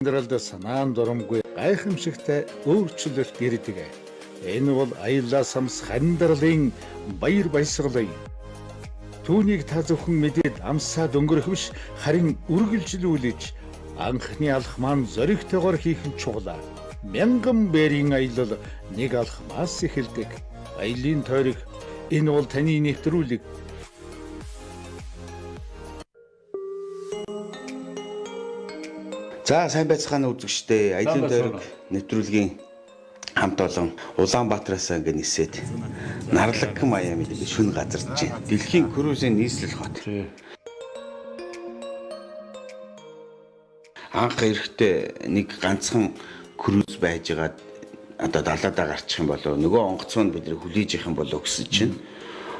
Амьдралд санаан дурамгүй гайхамшигтай өөрчлөлт ирдэг. Энэ бол аяллаас амсах амьдралын баяр баясгалан. Түүнийг та зөвхөн мэдээд амсаад өнгөрөх биш, харин үргэлжлүүлж анхны алхмаа нь зоригтойгоор хийх нь чухал. Мянган бэрийн аялал нэг алхмаас эхэлдэг. Аялын тойрог, энэ бол таны нэвтрүүлэг. За, сайн байцгаана, үзэгчдээ. Аялын тойрог нэвтрүүлгийн хамт олон Улаанбаатараас ингэ нисээд Нарлагхан Майами гэдэг шүн газарч байна. Дэлхийн круизийн нийслэл хот. Анх эрэхтэй нэг ганцхан круиз байжгаад одоо далаадаа гарчих юм болов, нөгөө онгоцоо нь бид нар хүлээж явах юм болов гэсэн чинь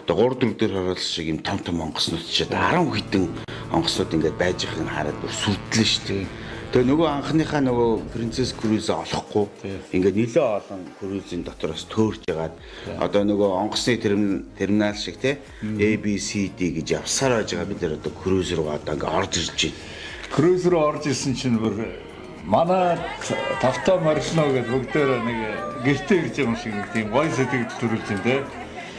одоо 3 4 дээр харуулсан шиг юм том том онгоцнууд чи 10 хэдэн онгоцнууд ингээд байж байгааг нь хараад бүр сүрдлээ шүү дээ. Тэгээ нөгөө анхныхаа нөгөө Princess Cruise олохгүй ингээд нэлээ олон круизийн дотроос төөрч ягаад одоо нөгөө онгоцны терминал шиг те A B C D гэж явсаар байж байгаа бид нар одоо круиз руу одоо ингээд орж ирж байна. Круиз руу орж ирсэн чинь бүр манай тавтаа морилно гэдээ бүгдээрээ нэг гэртээ ирж байгаа юм шиг нэг тийм гоё сэтгэл төрүүлж байна те.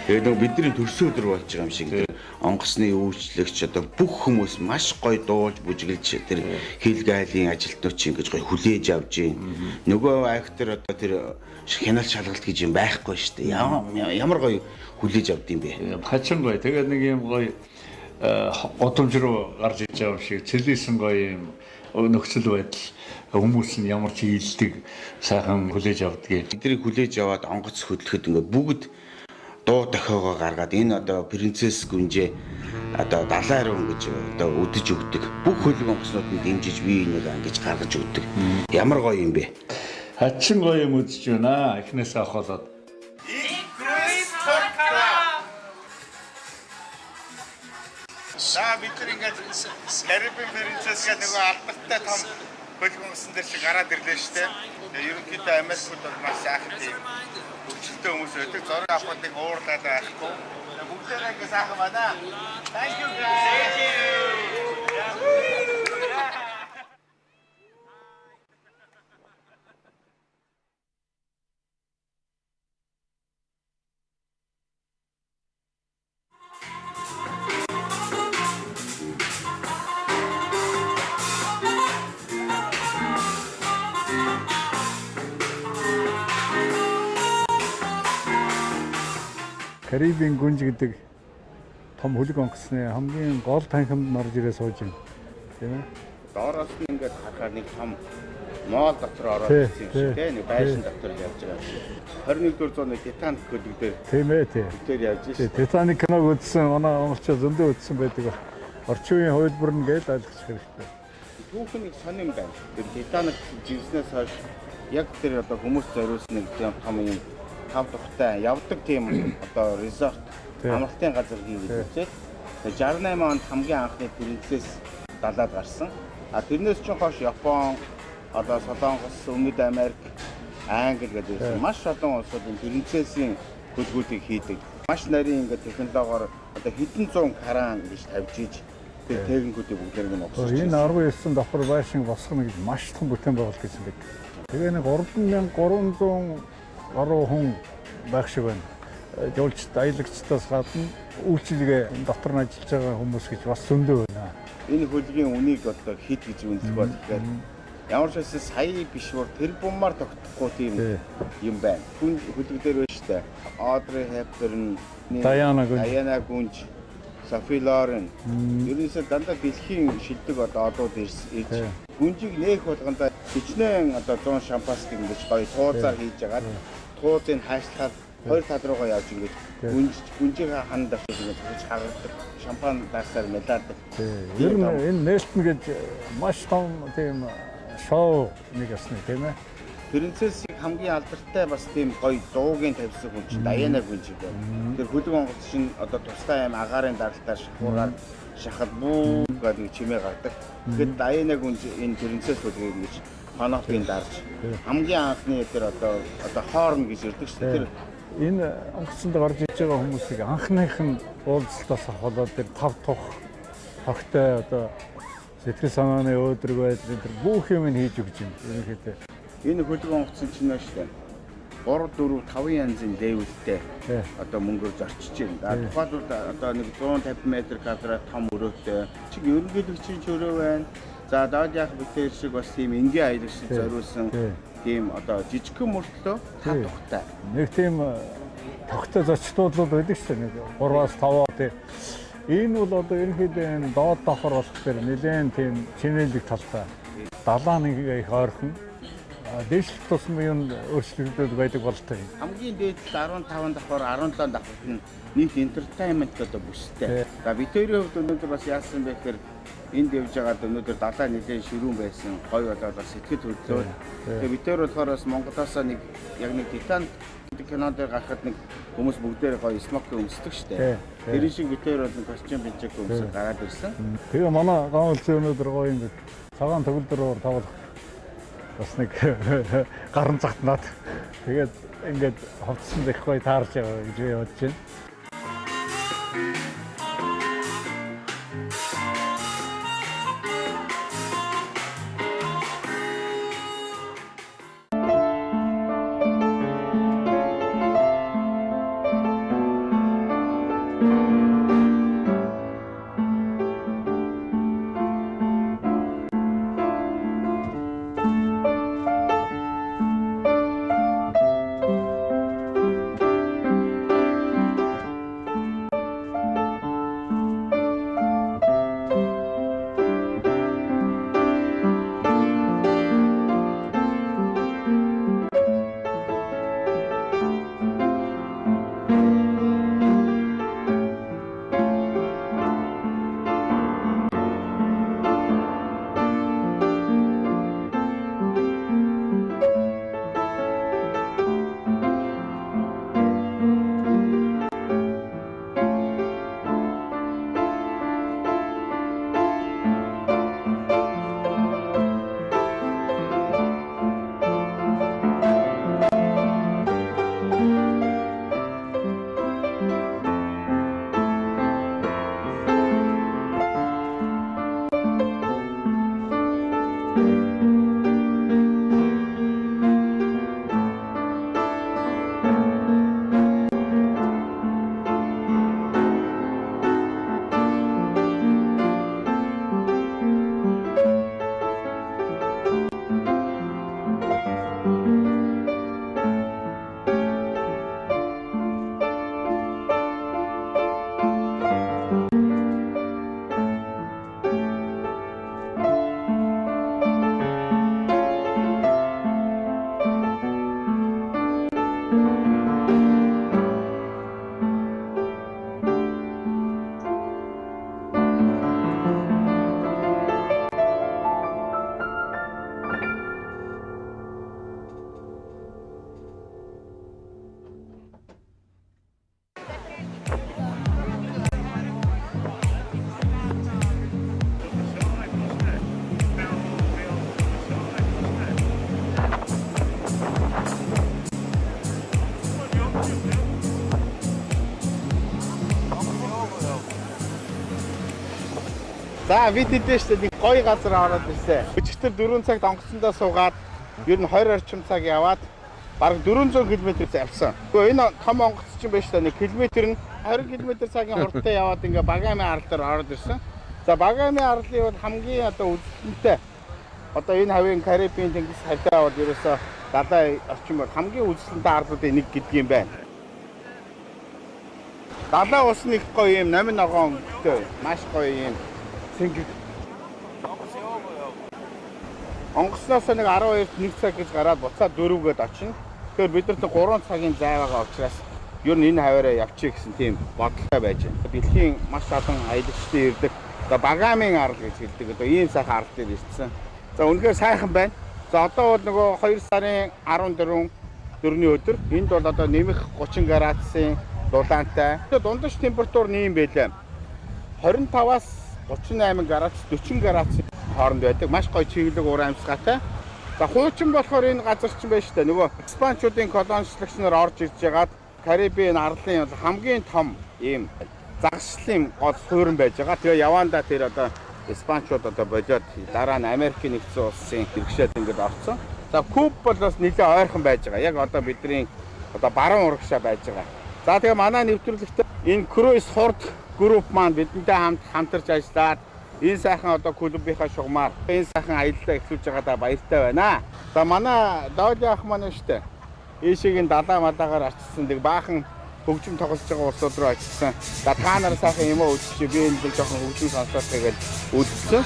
Тэгээд нөгөө бидний төрсөн өдөр болж байгаа юм шиг тэр онгоцны үйлчлэгч одоо бүх хүмүүс маш гоё дуулж бүжиглж тэр хил гайлын ажилтнууд чинь ингэж гоё хүлээж авч байна. Нөгөө актер одоо тэр хяналт шалгалт гэж юм байхгүй шүү дээ. Ямар гоё хүлээж авд юм бэ? Хачин гоё. Тэгээд нэг юм гоё гудамж руу гарч иж байгаа юм шиг цэлийсэн гоё юм нөхцөл байдал, хүмүүс нь ямар ч ийддэг сайхан хүлээж авдгийг. Тэднийг хүлээж аваад онгоц хөдлөхөд ингээд бүгд дуу дохиогоо гаргаад энэ одоо Princess гүнжээ одоо далайн руу ингэж одоо үдэж өгдөг. Бүх хөлөг онгоцнууд нь дэмжиж бие энийг ингэж гаргаж өгдөг. Ямар гоё юм бэ? Хачин гоё юм үзэж байна. Эхнээсээ авахлаад. За, бид нар ингээд Caribbean Princess гэх нөгөө алдартай том хөлөг онгоцон дээр шиг гараад ирлээ шүү дээ. Тэгээ ерөнхийдөө Америкууд бол маш сайхан тийм хөгжилтэй хүмүүс байдаг. Зураг авахд нэг уурлаад байхгүй. Тэгээ бүгдээрээ ингээд сайхан байна. Thank you, guys. Thank you. Карибын гүнж гэдэг том хөлөг онгоцны хамгийн гол танхимд орж ирээ сууж байна. Тийм ээ. Доороос нь ингээд харахаар нэг том mall дотор ороод ирсэн юм шиг те нэг байшин дотор явж байгаа юм шиг. 21-р зууны Титаник хөлөг дээр Тийм ээ, тий. дээр явж шээ. Титаник киног үзсэн манай монголчууд зөндөө үзсэн байдаг. Орчин үеийн хувилбар нь гэж ойлгох хэрэгтэй. Түүх нэг сонин байна. Тэр Титаник живснээс хойш яг тэр одоо хүмүүс зориулсан нэг тийм том юм тав тухтай явдаг тийм одоо resort амралтын газар хийгээд үзээд 68 онд хамгийн анхны Princess далаад гарсан. А тэрнээс ч хойш Япон, одоо Солонгос, Өмнөд Америк, Англи гэдэг байсан. Маш олон улсууд энэ Princess-ийн хөлгүүдийг хийдэг. Маш нарийн ингээд технологиор одоо хэдэн зуун кран гэж тавьж иж тэр техникүүдийг бүгдээрг нь угсаж. Энэ 19 давхар байшин босгоно гэж маш том бүтээн байгуулалт хийсэн байдаг. Тэгээ нэг 3300 гаруй хүн байх шиг байна. Жуулчд, аялагчдаас гадна үйлчилгээ дотор нь ажиллаж байгаа хүмүүс гэж бас зөндөө байна. Энэ хөлгийн үнийг одоо хэд гэж үнэлэх бол гэхээр ямар ч байсан сая биш бүр тэрбумаар тогтохгүй тийм юм байна. Хүн хөлөг дээр байна шүү дээ. Audrey Hepburn, Даяна Гүнж, Даяна Гүнж, Софи Лорен. Ерөнхийдөө дандаа дэлхийн шилдэг одоо одууд ирж гүнжийг нээх болгондоо хичнээн одоо 100 шампанскиг ингэж гоё туузаар хийж агаад туузыг хайшлахаар хоёр тал руугаа явж ингэж гүнж гүнжийнхээ ханд авч ингэж хүч хагардаг, шампан даарсаар мэлаадаг. Ер нь энэ нээлтэн гэж маш том тийм шоу нэг асны, тийм ээ. Принцессийг хамгийн алдартай бас тийм гоё дуугийн тавьсан хүн чинь Даяна гүнж байна. Тэр хөлөг онгоц чинь одоо тусдаа юм агаарын даралтаар шахуураар шахад бүү гэдэг нэг чимээ гардаг. Тэгэхээр Даяна гүнж энэ Princess хөлгийг ингэж панопын дарж хамгийн анхны тэр одоо хоорн гэж ирдэг шүү дээ. Тэр энэ онгоцонд гарч иж байгаа хүмүүсийг анхных нь уулзалтаас авахлаад тэр тав тух тогтой одоо Сэтгэл санааны өөдрөг байдал энэ төр бүх юм нь хийж өгч юм. Ерөнхийдөө. Энэ хөлөг онгоцсон чинь байна шүү дээ. 3 4 5 янзын level тэй одоо мөнгөөр зорчиж байна. За тухайлбал одоо нэг 150 м квадрат том өрөөтэй чиг ерөнхийлөгчийн чөрөө байна. За доод яах битэр шиг бас тийм энгийн аялагчид зориулсан тийм одоо жижигхэн мөртлөө тав тухтай. Нэг тийм тогттой зочдуудлууд байдаг шүү дээ. Нэг 3-аас 5 тий. Энэ бол одоо ерөнхийдөө энэ доод давхар болох дээр нэлээд тийм чинээлэг талтай. Далаа нэг их ойрхон. Дээшлэх тусам юм өөрчлөгдөд байдаг болтой. Хамгийн дээд 15 давхар 17 давхарт нь нийт entertainment одоо бүстэй. За бид хоёрын хувьд өнөөдөр бас яасан бэ гэхээр энд явж байгаад өнөөдөр далай нэлээд ширүүн байсан. Гоё болоод бас сэтгэл хөдлөөд. Тэгээ бид хоёр болохоор бас Монголоосоо нэг яг нэг Титаник гэдэг кинон дээр гарахад нэг хүмүүс бүгдээр гоё smoking өмсдөг штэ. Тэр шиг бид хоёр бол нэг костюм пинжак өмсөд гараад ирсэн. Тэгээ манай ган улсын өнөөдөр гоё юм. Цагаан төгөлдөр тоглох бас нэг гаран загтнаад тэгээд ингээд хувцсан их гоё таарч байгаа гэж би бодож байна. За бид хэдэн шүү дээ нэг гоё газар ороод ирсэн. Өчигдөр 4 цагт онгоцондоо суугаад ер нь 20 орчим цаг яваад бараг 400 км завсан. Гэхдээ энэ том онгоц чинь байж та нэг километр нь 20 км цагийн хурдтай яваад ингээ Багамын арал дээр ороод ирсэн. За Багамын арлын бол хамгийн одоо үзэлтэнтэй одоо энэ хавийн Карибын тэнгис хавьтаа бол ерөөсөө далай орчин бол хамгийн үзэлтэнтэй арлуудын нэг гэдэг юм байна. Далай ус нэг гоё юм номин ногоон өнгөтэй маш гоё юм цэнгэг. Онгоцноос нэг 12-т 1 цаг гэж гараад буцаад 4-өөд очино. Тэгэхээр бид нарт 3 цагийн зай байгаа учраас ер нь энэ хаваараа явчих гэсэн тийм бодолтой байж байна. Дэлхийн маш олон аялагчдын ирдэг одоо Багамын арал гэж хэлдэг. Одоо ийм сайхан арал дээр ирсэн. За үнэхээр сайхан байна. За одоо бол нөгөө 2 сарын 14 дөрөвний өдөр энд бол одоо нэмэх 30 градусын дулаантай. Дундаж температур нь ийм байлаа. 25-аас 38 градус 40 градусын хооронд байдаг. Маш гоё чиглэг уур амьсгаатай. За хуучин болохоор энэ газар чинь байж та нөгөө Испанчуудын колоничлагч нар орж ирж байгаад Карибын арлын бол хамгийн том ийм загасчлалын гол суурин байж байгаа. Тэгээ явандаа тэр одоо Испанчууд одоо болиод дараа нь Америкийн нэгдсэн улсын бэрхшээл ингээд орцсон. За, Куб бол бас нэлээд ойрхон байж байгаа. Яг одоо бидний одоо баруун урагшаа байж байгаа. За, тэгээ манай нэвтрүүлэгтээ энэ круиз хурд групп маань бидэнтэй хамт хамтарч ажиллаад энэ сайхан одоо клубынхаа шугамаар энэ сайхан аяллаа эхлүүлж байгаадаа баяртай байна. За, манай Дооли ах маань шүү дээ. Ийшийг нь далаа малаагаар очсон. Тэг баахан хөгжим тоглож байгаа улсууд руу очсон. За, та нар сайхан юм уу үзчих, би энэ жоохон хөгжим сонсоод тэгээд үлдсэн.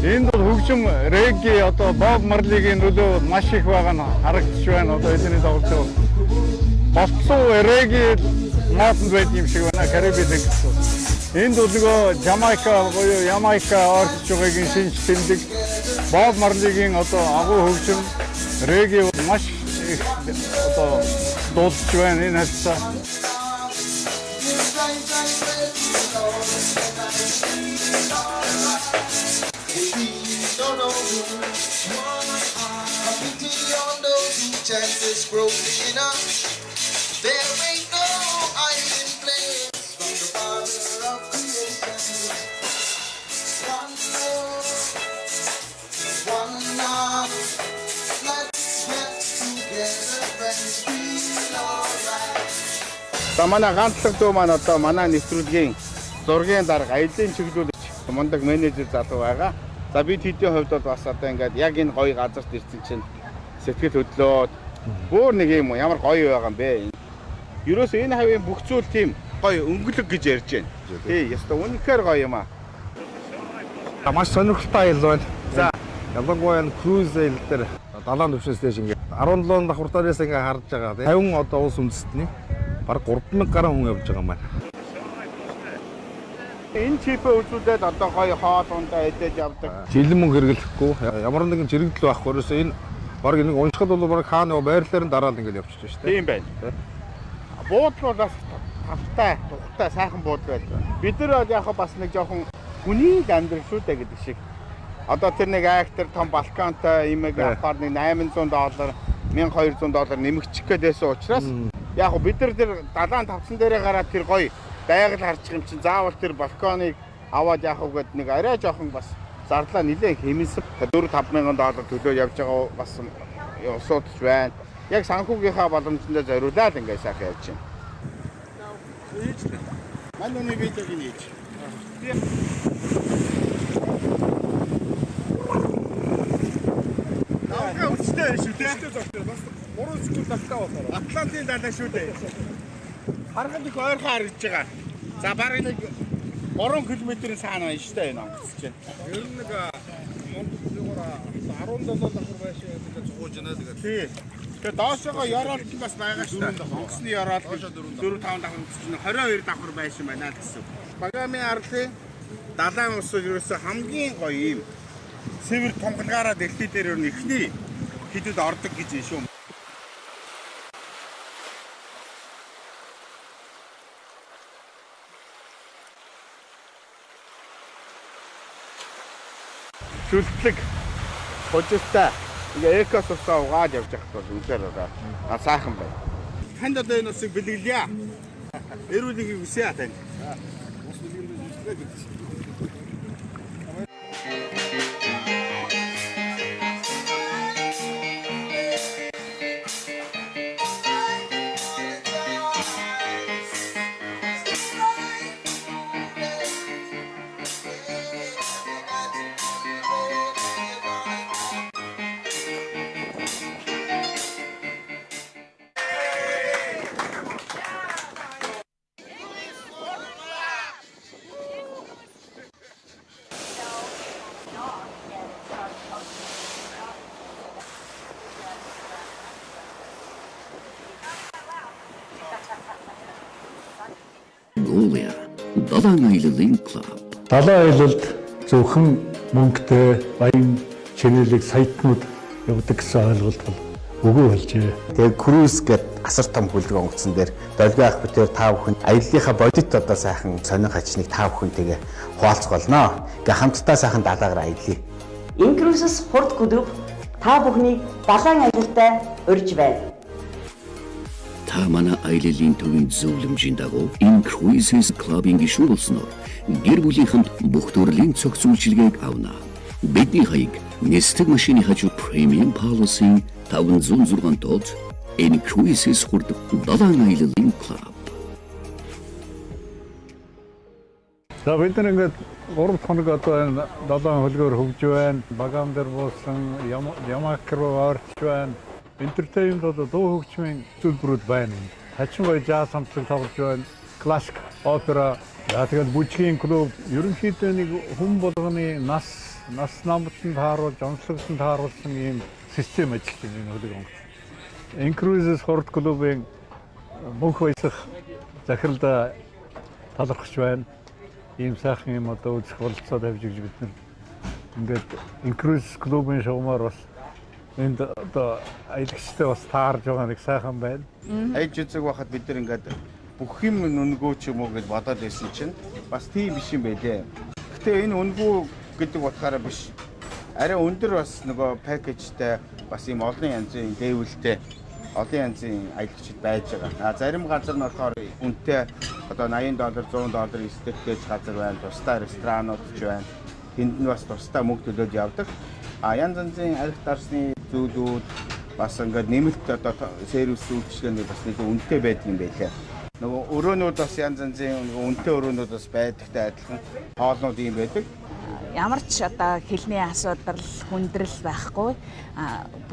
Энд бол хөгжим регги, одоо Боб Марлигийн нөлөө маш их байгаа нь харагдаж байна. Одоо эдний тоглож байгаа. Болцоо регги модонд байдаг юм шиг байна. Карибын тэнгис. Энд бол нөгөө Ямайка буюу Ямайка орчиж байгаагийн шинж тэмдэг Боб Марлигийн одоо агуу хөгжим регги маш их одоо дуулж байна энэ хавьцаа. Don't know who. I pity on those who chances broken up. There ain't no hiding place from the Father of creation. One love, one love. Let's get together and feel alright. За, манай ганцлаг дүү маань одоо манай нэвтрүүлгийн зургийн дарга, аяллаа чиглүүлэгч, мундаг менежер залуу байгаа. За, би тэдний хувьд бол бас одоо ингээд яг энэ гоё газарт ирсэн чинь сэтгэл хөдлөөд бүр нэг юм ямар гоё байгаа юм бэ. Ерөөсөө энэ хавийн бүх зүйл тийм гоё өнгөлөг гэж ярьж байна. Тий, ёстой үнэхээр гоё юм аа. Маш сонирхолтой аялал байна. За. Ялангуяа энэ круиз аялал дээр далайн түвшнээс дээш ингээд 17 давхартаараас ингээд харж байгаа. 50 одоо улс үндэстний бараг 3000 гаруй хүн явж байгаа юм байна. Энэ чипээ үзүүлээд одоо гоё хоол ундаа идэж явдаг. Жийлэн мөнгө хэрэглэхгүй, ямар нэгэн чирэгдэл байхгүй. Ерөөсөө энэ бараг нэг уншихад бол бараг хаана байрлалаар нь дараал ингээд явчихж байна шүү дээ. Тийм байна. Буудлал бол бас тавтай, тухтай сайхан буудал байдаг. Бид нар бол яг бас нэг жоохон хүний л амьдрал шүү дээ гэдэг шиг. Одоо тэр нэг айхтар том балконтой имэг авахар нэг 800 доллар, 1200 доллар нэмэгчих гээд байсан учраас яг бид нар тэр далайн тавцан дээрээ гараад тэр гоё байгаль харчих юм чинь заавал тэр балконыг аваад яах вэ гэд нэг арай жоохон бас зарлаа нилээн хэмнэсэн. 4 5 мянган доллар төлөө явж байгаа бас улсууд ч байна. Яг санхүүгийнхаа боломжиндоо зориулаад ингээд сайхан явж байна. Мань үний видеог нь хийж. Давхаа хүчтэй шүү дээ. Хүчтэй зогсоо. Бас 3 секунд давтаа болохоор. Атлантын далай шүү дээ. Харахад их ойрхон харагдаж байгаа. За, бараг нэг 3 км-ийн цаана байна шүү дээ энэ онгоц чинь. Ер нь нэг мундаг зүгээр 17 давхар байшин гэдэг зугууж байна тэгээд. Тий. Тэгээ доошогоо ёроолт бас байгаа шүү дээ. Онгоцны ёроол 4 5 давхар чинь 22 давхар байшин байна л гэсэн. Багамын арлын далайн ус ерөөсөө хамгийн гоё юм. Цэвэр тунгалгаараа дэлхий дээр ер нь эхний хэдэд ордог гэж юм шүү. Шүлтлэг хожигтай ингээ эко сусаа угаад явж байхад бол үнэхээр одоо сайхан байна. Танд одоо энэ усыг бэлгэлье. Эрүүлгийг хүсье танд. Ус бэлгэндээ зүслээ гэж. Mongolia Далайн аяллын клуб. Далайн аялалд зөвхөн мөнгөтэй баян чинэлэг саятнууд явдаг гэсэн ойлголт бол үгүй болжээ. Тэгээ круиз гээд асар том хөлөг онгоцсон дээр Долгион ах битээр та бүхэн аяллынхаа бодит одоо сайхан сонин хачныг та бүхэн тэгээ хуваалцах болно. Ингээ хамтдаа сайхан далаагаар аялъя. Incruises хурд клуб та бүхнийг далайн аялалтай урьж байна. Та манай аяллын төвийн зөвлөмжийн дагуу Incruises Club-ын гишүүн болсноор гэр бүлийн хамт бүх төрлийн цогц үйлчилгээг авна. Бидний хаяг нисдэг машины хажуу Premium Policy 506 доод Incruises хурд далайн аяллын клуб. За бид нар ингээд 3 хоног одоо энэ долоон хөлгөөр хөгж байна. Багаан дээр буусан, Ямак руу орч байна. Entertainment одоо дуу хөгжмийн зүйлбэрүүд байна. Хачин гоё жаз хамтлаг тоглож байна. Классик, опера, за тэгээд бүжгийн клуб. Ерөнхийдөө нэг хүн болгоны нас, нас намтанд тааруулж, онцлогтод тааруулсан ийм систем ажиллаж байна энэ хөлөг онгоц. Incruises хурд клубын мөнх баясах захиралд талархаж байна. Ийм сайхан юм одоо үзэх бололцоо тавьж өгч бид нар ингээд Incruises клубын шугамар бас энд одоо аялагчтай бас таарж байгаа нэг сайхан байна. Аяж үзэг байхад бид нар ингээд бүх юм үнэгүй ч юм уу гэж бодоод байсан чинь бас тийм биш юм байлээ. Гэтэ энэ үнэгүй гэдэг утгаараа биш. Арай өндөр бас нөгөө package тэй бас ийм олон янзын level тэй олон янзын аялагчид байж байгаа. А зарим газар нь болохоор үнэтэй одоо 80 доллар, 100 доллар стейктэй газар байна, тусдаа ресторанууд ч байна. Тэнд нь бас тусдаа мөнгө төлөөд явдаг. А янз янзын арх дарсны зүйлүүд бас ингээд нэмэлт одоо сервис үйлчилгээний бас нэг үнэтэй байдаг юм байлээ. Нөгөө өрөөнүүд бас янз янзын нөгөө үнэтэй өрөөнүүд бас байдагтай адилхан хоолнууд юм байдаг. Ямар ч одоо хэлний асуудал, хүндрэл байхгүй.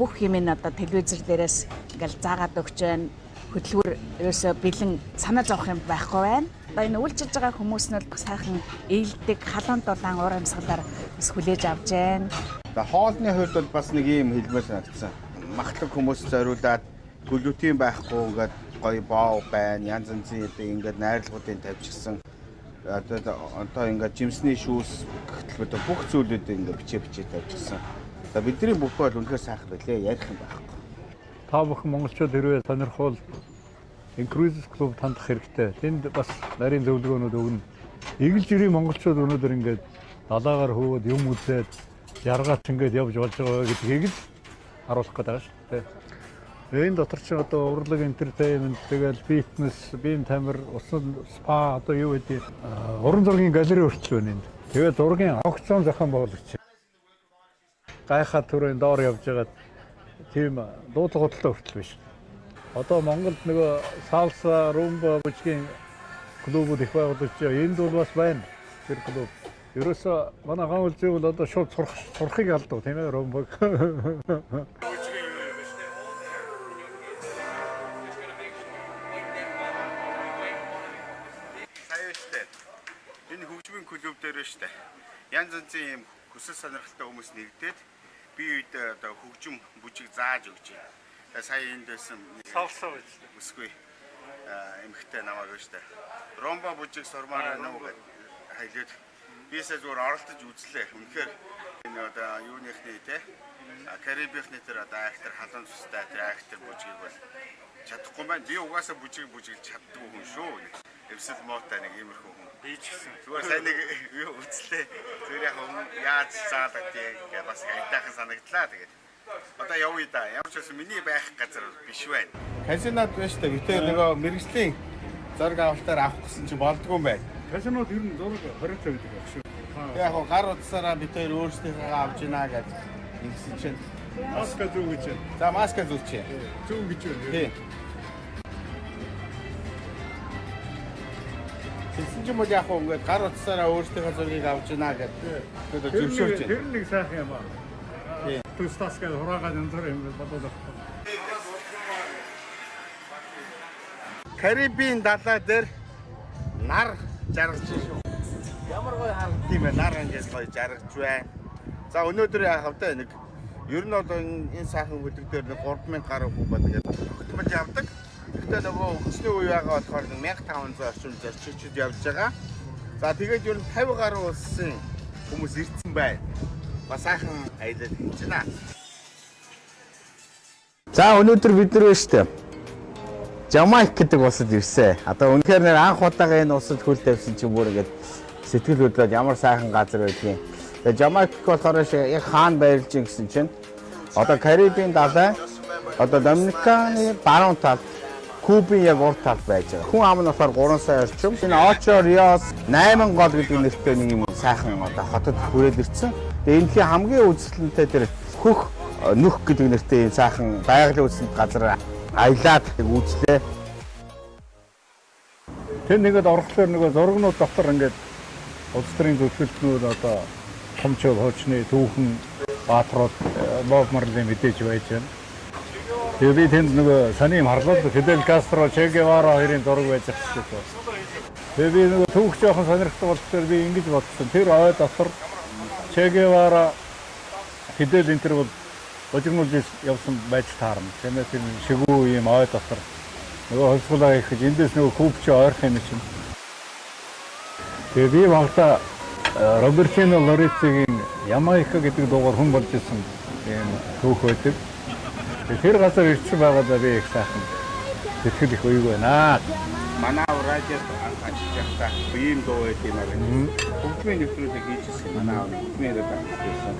Бүх юм нь одоо телевизэр дээрээс ингээл заагаад өгч байна. Хөдөлгүүр ерөөсөө бэлэн санаа зовох юм байхгүй байна. Одоо энэ үйлчилж байгаа хүмүүс нь бол сайхан ээлдэг, халуун дулаан уур амьсгалаар бас хүлээж авч байна. За хоолны хувьд бол бас нэг юм хэлмээр санагдсан. Махлаг хүмүүс зориулаад глютен байхгүй ингээд гоё боов байна. Янз янзын одоо ингээд найрлагуудын тавьчихсан. Одоо ингээд жимсний шүүс гэхтэл одоо бүх зүйлүүдийг ингээд бичээ бичээ тавьчихсан. За бидний бүх бол үнэхээр сайхан байлээ. Ярих юм байхгүй. Та бүхэн монголчууд хэрвээ сонирхвол Incruises клуб хандах хэрэгтэй. Тэнд бас нарийн зөвлөгөөнүүд өгнө. Эгэл жирийн монголчууд өнөөдөр ингээд далаагаар хөвөөд юм үзээд яргаач ингээд явж болж байгаа гэдгийг л харуулах гэдэг байгаа шүү дээ. Энэ дотор чинь одоо урлаг entertainment, тэгэл фитнес, биеийн тамир, усан спа одоо юу гэдэг уран зургийн галерей хүртэл байна энд. Тэгээд зургийн аукцион зохион байгуулагч. Гайхаа төрийн доор явж байгаад тийм дуудлага худалдаа хүртэл биш. Одоо Монголд нөгөө салса, румба бүжгийн клубүүд их байгуулагдаж байгаа. Энд бол бас байна тэр клуб. Ерөөсөө манай ган үлзий бол одоо шууд сурах сурахыг алдав тийм ээ румбаг. Сая штэ. Энэ хөгжмийн клуб дээр штэ. Янз янзын юм хүсэл сонирхолтой хүмүүс нэгдээд бие биедээ одоо хөгжим бүжиг зааж өгч байна. Тэгээ сая энд байсан нэг Салса байж. бүсгүй эмэгтэй намайг штэ. Румба бүжиг сурмаар байна уу гэд хайлаад бисээ зүгээр оролдож үзлээ. Үнэхээр энэ одоо юуныхны те Карибийнхны тэр одоо актер халуун цустай тэр актер бүжгийг бол чадахгүй маань. Би угаасаа бүжиг бүжиглж чаддгүй хүн шүү. Эвсэл муутай нэг иймэрхүү хүн. Би ч гэсэн. Зүгээр сайн нэг юу үзлээ. Зүгээр яг хүн яаж заалагдгийг гэ бас аятайхан санагдлаа тэгээд. Одоо явъя да. Ямар ч байсан миний байх газар биш байна. Казинод байна шүү дээ. Битээ нөгөө мэрэгжлийн зураг авалтаар авах гэсэн чинь болдгоо юм байна. Казинод ер нь зураг 20 тавьдаг байх шүү. Яг гоо гар утсаараа бид хоёр өөрсдийнхээ авч ийна гэж ингэсэн чинь Маска зүү гэж байна. За маска зүүчээ. Зүү гэж байна. Тий. Тэгсэн чинь бол яг хөө ингээд гар утсаараа өөрсдийнхээ зургийг авч ийна гэж тэгээд зөвшөөрч байна. Тэр нэг сайхан юм аа. Тий. Түстас гэж хураагаад энэ зур юм бодоод байна. Карибийн далай дээр нар жаргаж шүү. Ямар гоё харагдсан юм бэ? Нар ингээд гоё жаргаж байна. За өнөөдөр яах вэ? Нэг ер нь бол энэ сайхан хөдөг дээр нэг 3000 гаруй хүн байна гэдэг тогтмол явдаг. Гэхдээ нөгөө хөгжлийн үе байгаа болохоор нэг 1500 орчим зорчигчд явж байгаа. За тэгээд ер нь 50 гаруй улсын хүмүүс ирсэн байна. Бас сайхан аялал хийж байна. За, өнөөдөр бид нар байна штэ. Жамайк гэдэг улсад ирсэн. Одоо үнэхээр нэр анх удаага энэ улсад хөл тавьсан чинь бүр ингээд сэтгэл хөдлөөд, ямар сайхан газар байдгийг. Тэгээ Жамайк болохоор яг хаана байрлаж ийн гэсэн чинь одоо Карибын далай, одоо Доминиканы баруун талд, Кубын яг урд талд байж байгаа. Хүн ам нь болохоор 3 сая орчим. Энэ Очо Риос 8 гол гэдэг нэртэй нэг юм сайхан одоо хотод хүрээд ирсэн. Тэгээ энэхийн хамгийн үзэсгэлэнтэй тэр Хөх нүх гэдэг нэртэй юм сайхан байгалийн үзэсгэлэнт газар аялаад үзлээ. Тэр нэгэд орохлоор нөгөө зургнууд дотор ингээд улс төрийн зүтгэлтнүүд, одоо томчоо хуучны түүхэн баатрууд, Боб Марли мэдээж байж байна. Тэгээ би тэнд нөгөө сони юм харлаа л, Фидель Кастро, Че Гевара хоёрын зураг байж байгаа ч гэсэн. Тэгээ би нөгөө түүх жоохон сонирхдаг болохоор би ингэж бодсон. Тэр ой дотор Че Гевара, Фидель энэ тэр бол божигнуулж явсан байж таарна. Тиймээс тийм шигүү юм ой дотор нөгөө хөлсгөлөө их гэж эндээс нөгөө Куб чи ойрох юм чинь. Тэгээ би багтаа Робертино Лоренцогийн Ямайка гэдэг дуугаар хүн болж исэн ийм түүх байдаг. Тэгээ тэр газар ирсэн байгаадаа би их сайхан сэтгэл их уйг байна. Манай аав радиод анх ажиллаж байхдаа ийм дуу байт юм аа гэж. Хөгжмийн нэвтрүүлэг хийжсэн. Манай аав хөгжмийн редактор байсан.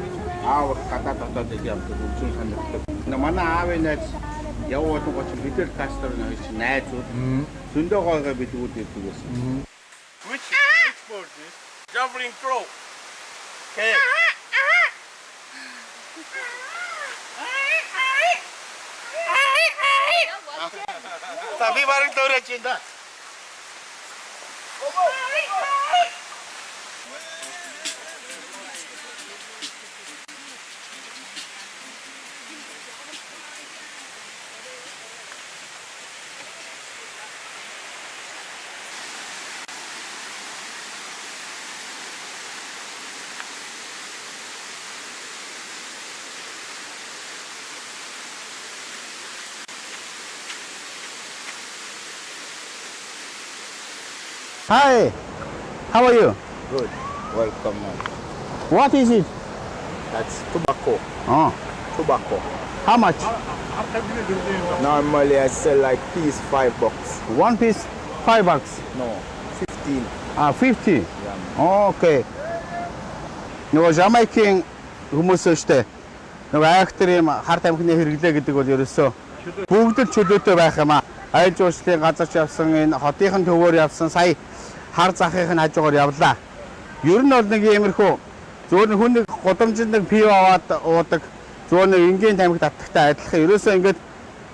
Аав гадаад дотоод явдаг, хөгжим сонирхдаг. Манай аавын найз явуу болон гоч Фидель Кастрон хоёр чинь найзууд. Зөндөө гой гой бэлгүүд ирдэг байсан. Which bird is? Jumping crow. Okay. За, би бараг дөөрэж байна да. Hi. How are you? Good. Welcome. What is it? That's tobacco. Oh, Tobacco. How much? Normally I sell like piece $5. One piece $5. No, 15. А, 50. Okay. Нөгөө Жамайкийн хүмүүс штэ. Нөгөө айхтар юм хар тамхины хэрэглээ гэдэг бол ерөөсөө бүгд л чөлөөтэй байх юм аа. Аялал жуулчлалын газар ч явсан, энэ хотынхын төвөөр явсан, сая хар захынх нь хажуугаар явлаа. Ер нь бол нэг иймэрхүү зүгээр нэг хүн нэг гудамжинд нэг пиво аваад уудаг, зүгээр нэг энгийн тамхи татдагтай адилхан ерөөсөө ингээд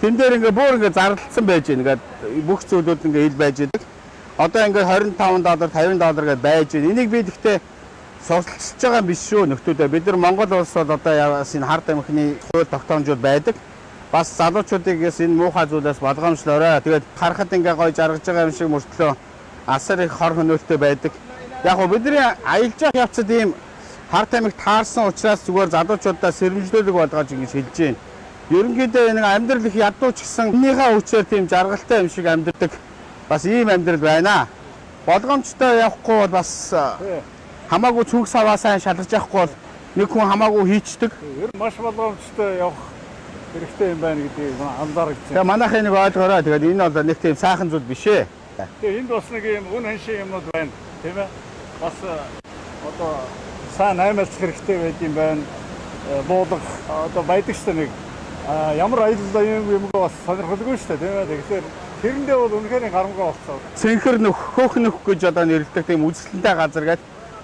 тэн дээр ингээд бүр ингээд зарлалцсан байж гин. Ингээд бүх зүйлүүд ингээд ил байж идэг. Одоо ингээд 25 доллар, 50 доллар гэдээ байж гин. Энийг би гэхдээ сурталчилж байгаа юм биш шүү, нөхдүүдээ. Бид нар Монгол улс бол одоо бас энэ хар тамхины хууль тогтоомжууд байдаг. Бас залуучуудыг бас энэ муухай зүйлээс болгоомжлоорой. Тэгээд харахад ингээ гоё жаргаж байгаа юм шиг мөртлөө асар их хор хөнөөлтөй байдаг. Яг гоо бидний аялж явах явцад ийм хар тамхи таарсан учраас зүгээр залуучуудаа сэрэмжлүүлэг болгож ингэж хэлж байна. Ерөнхийдөө нэг амьдрал их ядуу ч гэсэн энийхээ хүчээр тийм жаргалтай юм шиг амьдрдаг. Бас ийм амьдрал байна. Болгоомжтой явахгүй бол бас хамаагүй цүнх саваа сайн шалгаж явахгүй бол нэг хүн хамаагүй хийчдэг. Ер нь маш болгоомжтой явах хэрэгтэй юм байна гэдгийг анзаарч Тэгээ байна. манайхын нэг ойлгоорой. Тэгээд энэ бол нэг тийм сайхан зүйл биш ээ. Тэгээ энд бас нэг юм үн ханшийн юмнууд байна, тийм ээ. Бас одоо сайн аймалцах хэрэгтэй байд юм байна. Буулгах одоо байдаг шүү дээ нэг ямар аялал юм юмгүй бас сонирхолгүй шүү дээ, тийм ээ. Тэгэхээр тэрэндээ бол үнэхээр гарамгаа болцсон. Цэнхэр нүх, хөөх нүх гэж одоо нэрлэдэг тийм үзэсгэлэнтэй газар гээд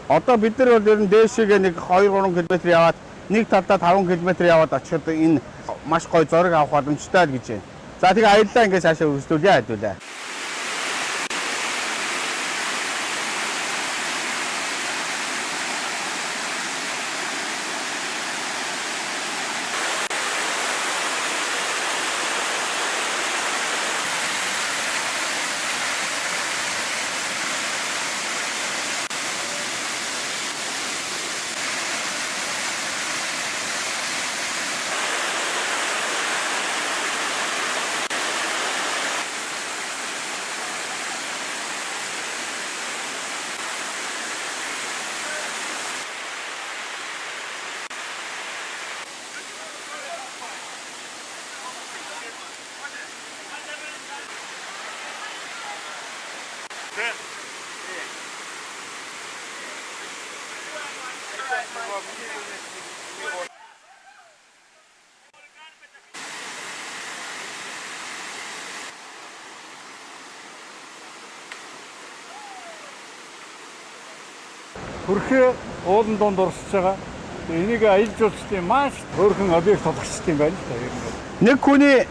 одоо бид нар бол ер нь дээшээгээ нэг 2 3 км яваад, нэг талдаа 5 км яваад очиход энэ маш гоё зураг авах боломжтой л гэж байна. За, тэгээ аяллаа ингээд цаашаа үргэлжлүүлье хэдүүлээ. Тэ. Хөрхөө уулан дунд урсж байгаа. Тэгээ энийг аялал жуулчлалын маш хөөрхөн объект болгочихсон юм байна л да. Ер нь бол. Нэг хүний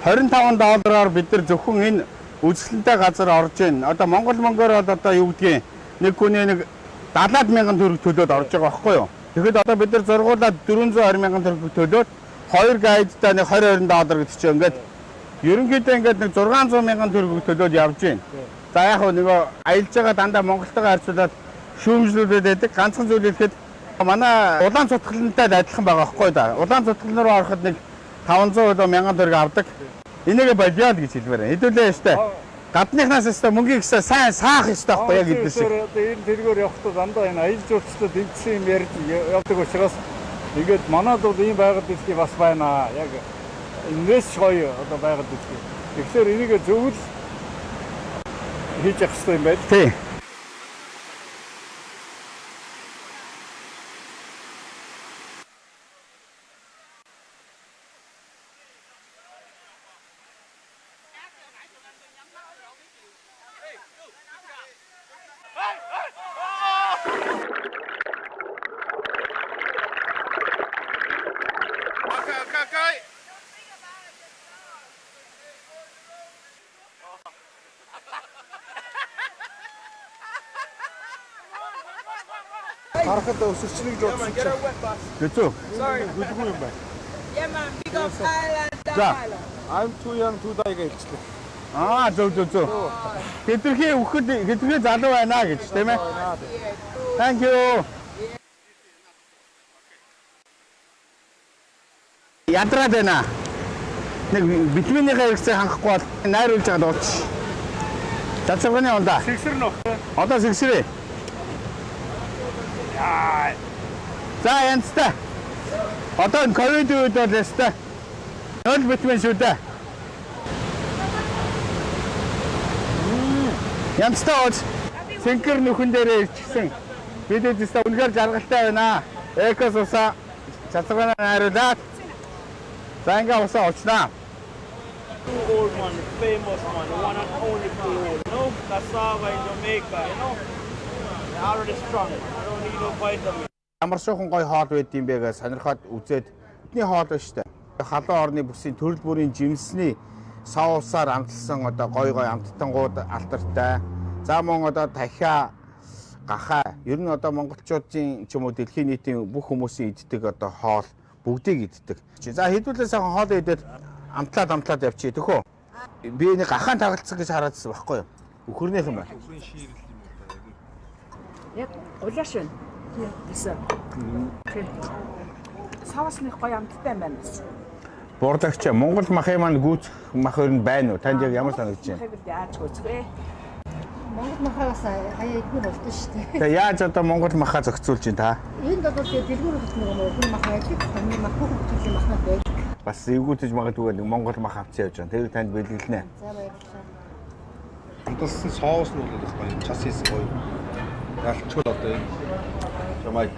25 доллараар бид нар зөвхөн энэ үзэсгэлэнтэй газар орж байна. Одоо Монгол мөнгөөр бол одоо юу гэдгийг нэг хүний нэг 70 мянган төгрөг төлөөд орж байгаа байхгүй юу? Тэгэхэд одоо бид нар зургуулаад 420 мянган төгрөг төлөөд хоёр гайдтай нэг 20 20 доллар гэдэг чинь ингээд ерөнхийдөө ингээд нэг 600 мянган төгрөг төлөөд явж байна. За яг хөө нөгөө аялж байгаа дандаа Монголтойгоо харьцуулаад шүүмжлүүлээд байдаг. Ганцхан зүйл хэлэхэд манай улаан цутгалантай л адилхан байгаа байхгүй да. Улаан цутгалан руу ороход нэг 500 болоо 1000 төгрөг авдаг. Энийгээ болио л гэж хэлмээр байна. Хэдүүлээ штэ. Гадныхнаас өстө мөнгийг өстө сайн саах ёстой байхгүй яг эдгээр шиг. Одоо энэ тэргээр явахдаа дандаа энэ аялал жуулчлалд эндсэн юм ярьж явдаг учраас ингээд манад бол ийм байгаль дэлхий бас байна. Яг энэс ч гоё одоо байгаль дэлхий. Тэгэхээр энийг зөв л хийж явах хэрэгтэй юм байна. Тий. Okay, okay, okay. Харахад өсөрчнө гэж бодсон чинь Гэцүү. гүлгүй юм байна. Yeah, man, big up Thailand, За. I'm too young to die гэж хэлчихлээ. Аа зөв зөв зөв. Хэтэрхий үхэд хэтэрхий залуу байна гэж тийм ээ. Thank you. Ядраад байна. Нэг витаминыхаа хэрэгцээ хангахгүй бол найруулж байгаа дууч. Цацарганы ундаа. Сэгсэр нөх. Одоо сэгсрээ. За янзтай. Одоо энэ ковид үед бол ястай. 0 витамин шүү дээ. Янзтай ууз. Цэнхэр нүхэн дээрээ ирчихсэн. Бид эдээсээ үнэхээр жаргалтай байна. Экос усаа цацарганы найруулад. За ингээ усаа уучнаа. Old man, the famous man, the one and only Creole, you know? Cassava in Jamaica, you know? They're already strong. I don't need no vitamin. Ямар шуухан гой хоол байд юм бэ гэж сонирхоод үзээд бидний хоол байна шүү дээ. Халуун орны бүсийн төрөл бүрийн жимсний соусаар амталсан одоо гой гой амттангууд алдартай. За мөн одоо дахиа гахаа ер нь одоо монголчуудын ч юм уу дэлхийн нийтийн бүх хүмүүсийн иддэг одоо хоол бүгдийг иддэг. За хэдүүлээ сайхан хоол идээд амтлаад амтлаад явчих төхөө. Би нэг гахаан тагалцсан гэж хараадсан байхгүй юу? Үхэрнийх юм байна. Үхрийн шиирэл юм уу та. Яг гулааш байна. Тэсэ. Соус нэг гоё амттай юм байна бас. Бурдагч Монгол махын маань гүйцэх мах ер нь байна уу? Танд яг ямар санагдаж байна? Махыг яаж гүйцэх вэ? Монгол махаас хаяа идмэр болдсон шүү дээ. Тэгээ яаж одоо Монгол махаа зохицуулж байна та? Энд бол тэгээ дэлгүүр хөт нэг өвгөн мах байдаг, хоньны мах бүх төрлийн махнууд байдаг. Бас эвгүүтэж магадгүй нэг Монгол мах авч явж байгаа. Тэр танд бэлгэлнэ. За баярлалаа. Амталсан соус нь бол их гоё. Час хийсэн гоё. Ялчгүй одоо энэ Ямайк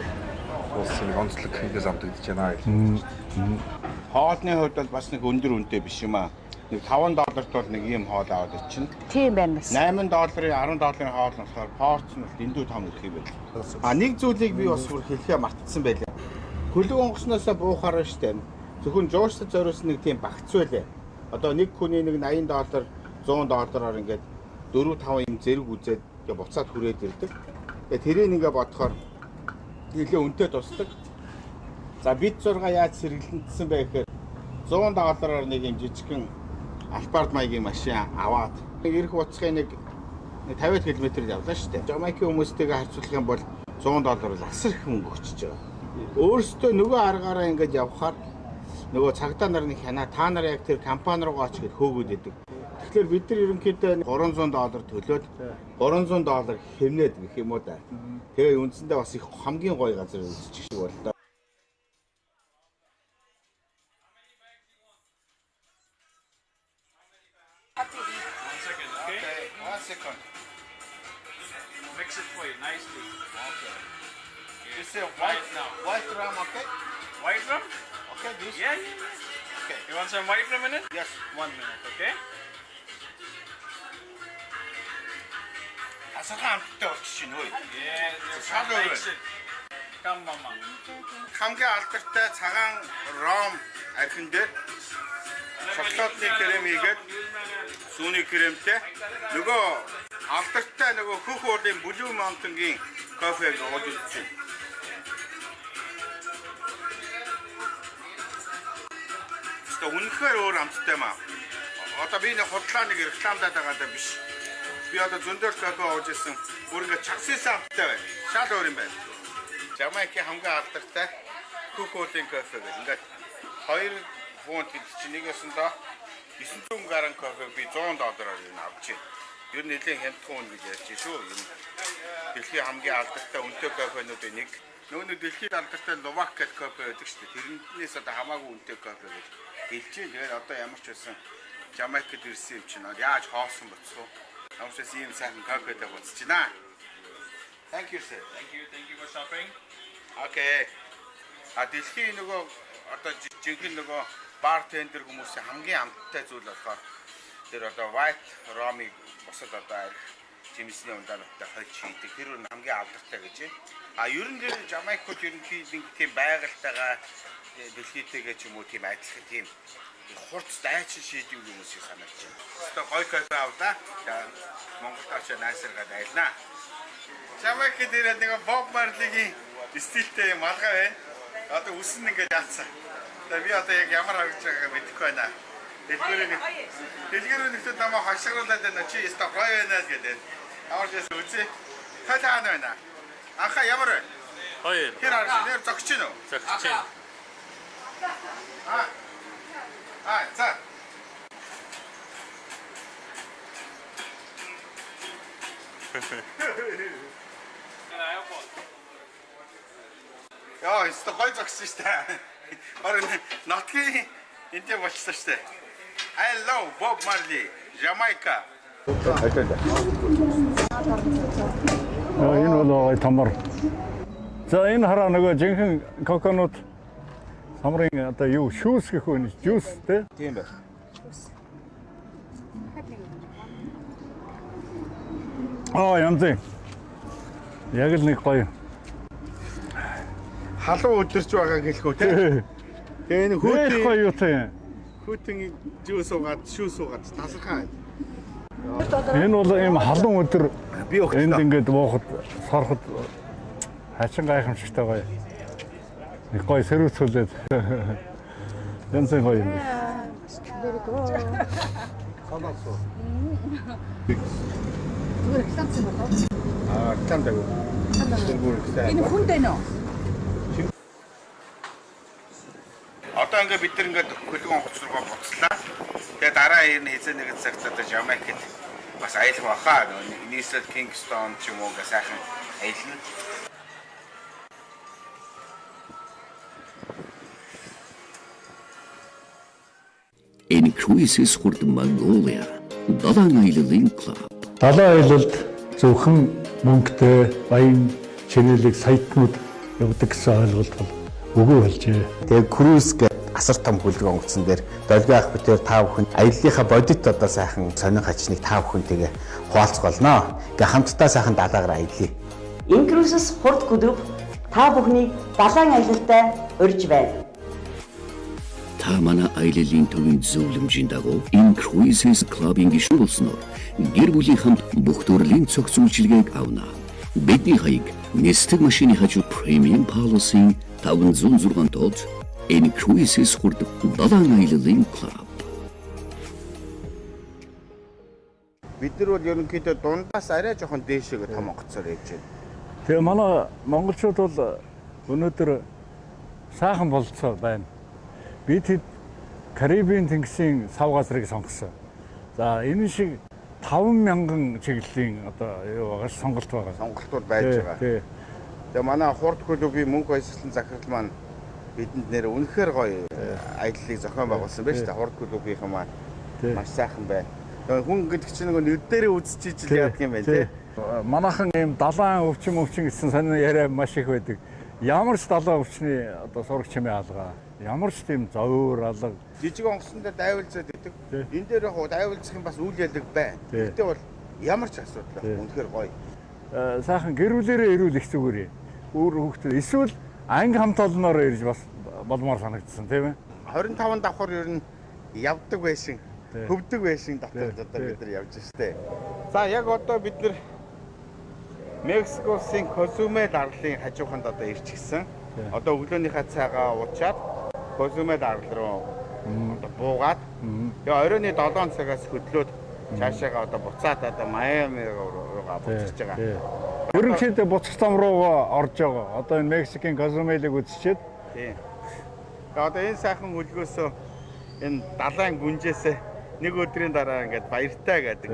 улсын нэг онцлог хийдээс амтагдаж байна гэж бодож байна. Хоолны хувьд бол бас нэг өндөр үнэтэй биш юм аа. Нэг 5 долларт бол нэг ийм хоол аваад ичнэ. Тийм байна бас. 8 долларын 10 долларын хоол нь болохоор порц нь бол дэндүү том ирэх юм байл. А нэг зүйлийг би бас бүр хэлэхээ мартсан байлаа. Хөлөг онгоцноосоо буухаар штэ. Зөвхөн жуурсад зориулсан нэг тийм багц байлаа. Одоо нэг хүний нэг 80 доллар 100 доллараар ингээд 4 5 юм зэрэг үзээд ингээ буцаад хүрээд ирдэг. Тэгээ тэрийг ингээ бодохоор нэлээ үнэтэй тусдаг. За бид 6 яаж сэргэлэнтсэн бэ гэхээр 100 доллараар нэг юм жижигхэн Альпард маягийн машин аваад нэг ирэх буцахын нэг 50 км явлаа шүү дээ. Жамайкын хүмүүстэйгээ харьцуулах юм бол 100 доллар бол асар их мөнгө өчөж байгаа. Өөрөөсөө нөгөө аргаараа ингэж явхаар нөгөө цагдаа нарын хянаа та нар яг тэр компани руугаа оч гэд хөөгөөд идэг. Тэгэхээр бид нар ерөнхийдөө 300 доллар төлөөд 300 доллар хэмнээд гэх юм уу да. Тэгээ үндсэндээ бас их хамгийн гоё газар үзчих шиг боллоо. One second. mix it for you nicely. Okay. Yeah, This is try white it now. White rum, okay? White rum? Okay, this. Yeah. Okay. You want some white rum in it? Yes. 1 minute, okay? Тасархан амттай болчих чинь хөөе. Yeah, your Шал son өөр. likes it. Come, mama. Хамгийн алдартай цагаан ром архин дээр шоколадны крем хийгээд, сүүний кремтэй, нөгөө алдартай нөгөө Хөх уулын Blue Mountain-гийн кофег ууж үзэж байна. Гэхдээ үнэхээр өөр амттай маа. Одоо би нэг худлаа нэг рекламдаад байгаа даа биш. Би одоо зөндөл кофе ууж исэн. Бүр ингээ чагсысан амттай байна. Шал өөр юм байна. Жамайкийн хамгийн алдартай Хөх уулын кофе гэх. Ингээд 2 фунт гэдэг чинь нэг ёсондоо 900 грамм кофе би 100 доллараар юу авч байна. Ер нь нэлээд хямдхан үнэ гэж ярьж шүү. Ер нь дэлхийн хамгийн алдартай үнэтэй кофенуудын нэг. Нөгөө нэг дэлхийн алдартай Luwak гэдэг кофе байдаг шүү дээ. Тэрнээс одоо хамаагүй үнэтэй кофе гэж хэлж байна. Тэгээд одоо ямар ч байсан Жамайкад ирсэн юм чинь яаж хоосон боцох вэ? Ямар ч байсан ийм сайхан кофетэй буцаж байна. Thank you, sir. Thank you, thank you for shopping. Okay. А дэлхийн нөгөө одоо жинхэнэ нөгөө bartender хүмүүсийн хамгийн амттай зүйл болохоор тэр одоо white rum-ыг бусад одоо арх жимсний ундаануудтай хольж хийдэг. Тэр нь хамгийн алдартай гэж байна. А ер нь тэр Жамайкууд ерөнхийдөө нэг тийм байгальтайгаа, дэлхийтэйгээ ч юм уу, тийм адилхан тийм хурц дайчин шийдэг юм шиг санагдаж байна. Одоо гоё кофе авлаа. За, Монголд очиж найсаргаад айлнаа. Жамайк дээр нэг Боб Марлигийн стилтэй юм малгай байна. Одоо үс нь ингээд яатсан. Тэгээ би одоо яг ямар харагдаж байгааг мэдэхгүй байна. Дэлгүүрээ нэг дэлгүүрээ нэгтүүд намайг хашгируулаад байна. Чи ёстой гоё байна л гэдэг. Ямар ч байсан үзье. Та таана байна. Анхаа ямар вэ? Хоёр. Тэр харж нэр зогсож гин үү? Зогсож байна. Аа. Аа, за. An iPhone. Яа, ёстой гоё зогссон шүү дээ. Бараг нотгийн энд болчихсон шүү дээ. I love Bob Marley, Jamaica. Энэ бол гоё томор. За, энэ хараа, нөгөө жинхэнэ coconut самрын одоо юу шүүс гэх үү, juice те. Тийм байна. Аа, янз. Яг л нэг гоё. Халуун өдөрч байгаа гэлхүү те. Тэгээ энэ Их хүүтэн гоё юутай. Хүүтэн juice уугаад, шүүс уугаад тасархай. Энэ бол ийм халуун өдөр Би өгчлөө. энд ингээд буухад, сороход хачин гайхамшигтай гоё. Нэг гоё сэрүүцүүлээд янз бүр гоё юм. Very good. Санаасуу. Зүгээр рекламцсан болов. Аа, реклам дагуу. Бүр сайн. Энэ хүнд байна уу? Одоо ингээд бид нар ингээд хөлгөн онгоц руугаа буцлаа. Тэгээ дараа энэ хэзээ нэгэн цагт одоо Жамайкад бас аялах баха. Нөгөө нийслэл Кингстон ч юм уу, ингээд сайхан аялна. In Cruises Хурд Mongolia Далайн аяллын клуб. Далайн аялалд зөвхөн мөнгөтэй баян чинэлэг саятнууд явдаг гэсэн ойлголт бол үгүй болжээ. Тэгээ круиз гэдэг асар том хөлөг онгоцсон дээр Долгион ах бид хоёр та бүхэн аяллахаа бодит одоо сайхан сонин хачныг та бүхэнтэйгээ хуваалцах болно. Ингээ хамтдаа сайхан далаагаар аялъя. Incruises хурд клуб та бүхнийг далайн аялалтай урьж байна. Та манай аяллын төвийн зөвлөмжийн дагуу In Cruises Club-ын гишүүн болсноор гэр бүлийн хамт бүх төрлийн цогц үйлчилгээг авна. Бидний хаяг нисдэг машины хажуу Premium Palace-ийн 506 доод. In Cruises хурд далайн аяллын клуб. Бид нар бол ерөнхийдөө дундаас арай жоохон дээшээгээ том онгоцоор явж байна. Тэгээ манай монголчууд бол өнөөдөр сайхан болцоо байна. Бид хэд Карибын тэнгисийн сав газрыг сонгосон. За, энэ шиг 5000 чиглэлийн одоо юу байгаа, сонголт байгаа. Сонголтууд байж байгаа. Тий. Тэгээ манай хурд клубын мөнх баясгалан захирал маань бидэнд нэр үнэхээр гоё аяллыг зохион байгуулсан байна шүү дээ. Хурд клубийнхан маань маш сайхан байна. Тэгээ хүн гэдэг чинь нөгөө нүд дээрээ үзчихэж л яадаг юм байна тий. Манайхан ийм далайн өвчин өвчин гэсэн сонин яриа маш их байдаг. Ямар ч далайн өвчний одоо сураг чимээ алга. Ямар ч тийм зовиур алга. Жижиг онгоцон дээр дайвалзаад идэг. Энэ дээр яг дайвалзах юм бас үйл ялэг байна. Гэхдээ бол ямар ч асуудал байхгүй. Үнэхээр гоё. Сайхан гэр бүлээрээ ирүүл их зүгээр юм. Өөр хүүхдүүд эсвэл анги хамт олноороо ирж бас болмоор санагдсан, тийм ээ. 25 давхар ер нь явдаг байсан. Хөвдөг байсан дотор одоо бид нар явж штэ. За, яг одоо бид нар Мексик улсын Козумел арлын хажууханд одоо ирчихсэн. Одоо өглөөнийхөө цайгаа уучаад Козумел арал руу одоо буугаад, тэгээ оройн 7 цагаас хөдлөөд цаашаага одоо буцаад одоо Майами руугаа буцаж байгаа. Ерөнхийдөө буцах зам руугаа орж байгаа. Одоо энэ Мексикийн Козумелийг үзчихэд Тийм. Тэгээ одоо энэ сайхан хөлгөөсөө, энэ далайн гүнжээсээ нэг өдрийн дараа ингээд баяртай гэдэг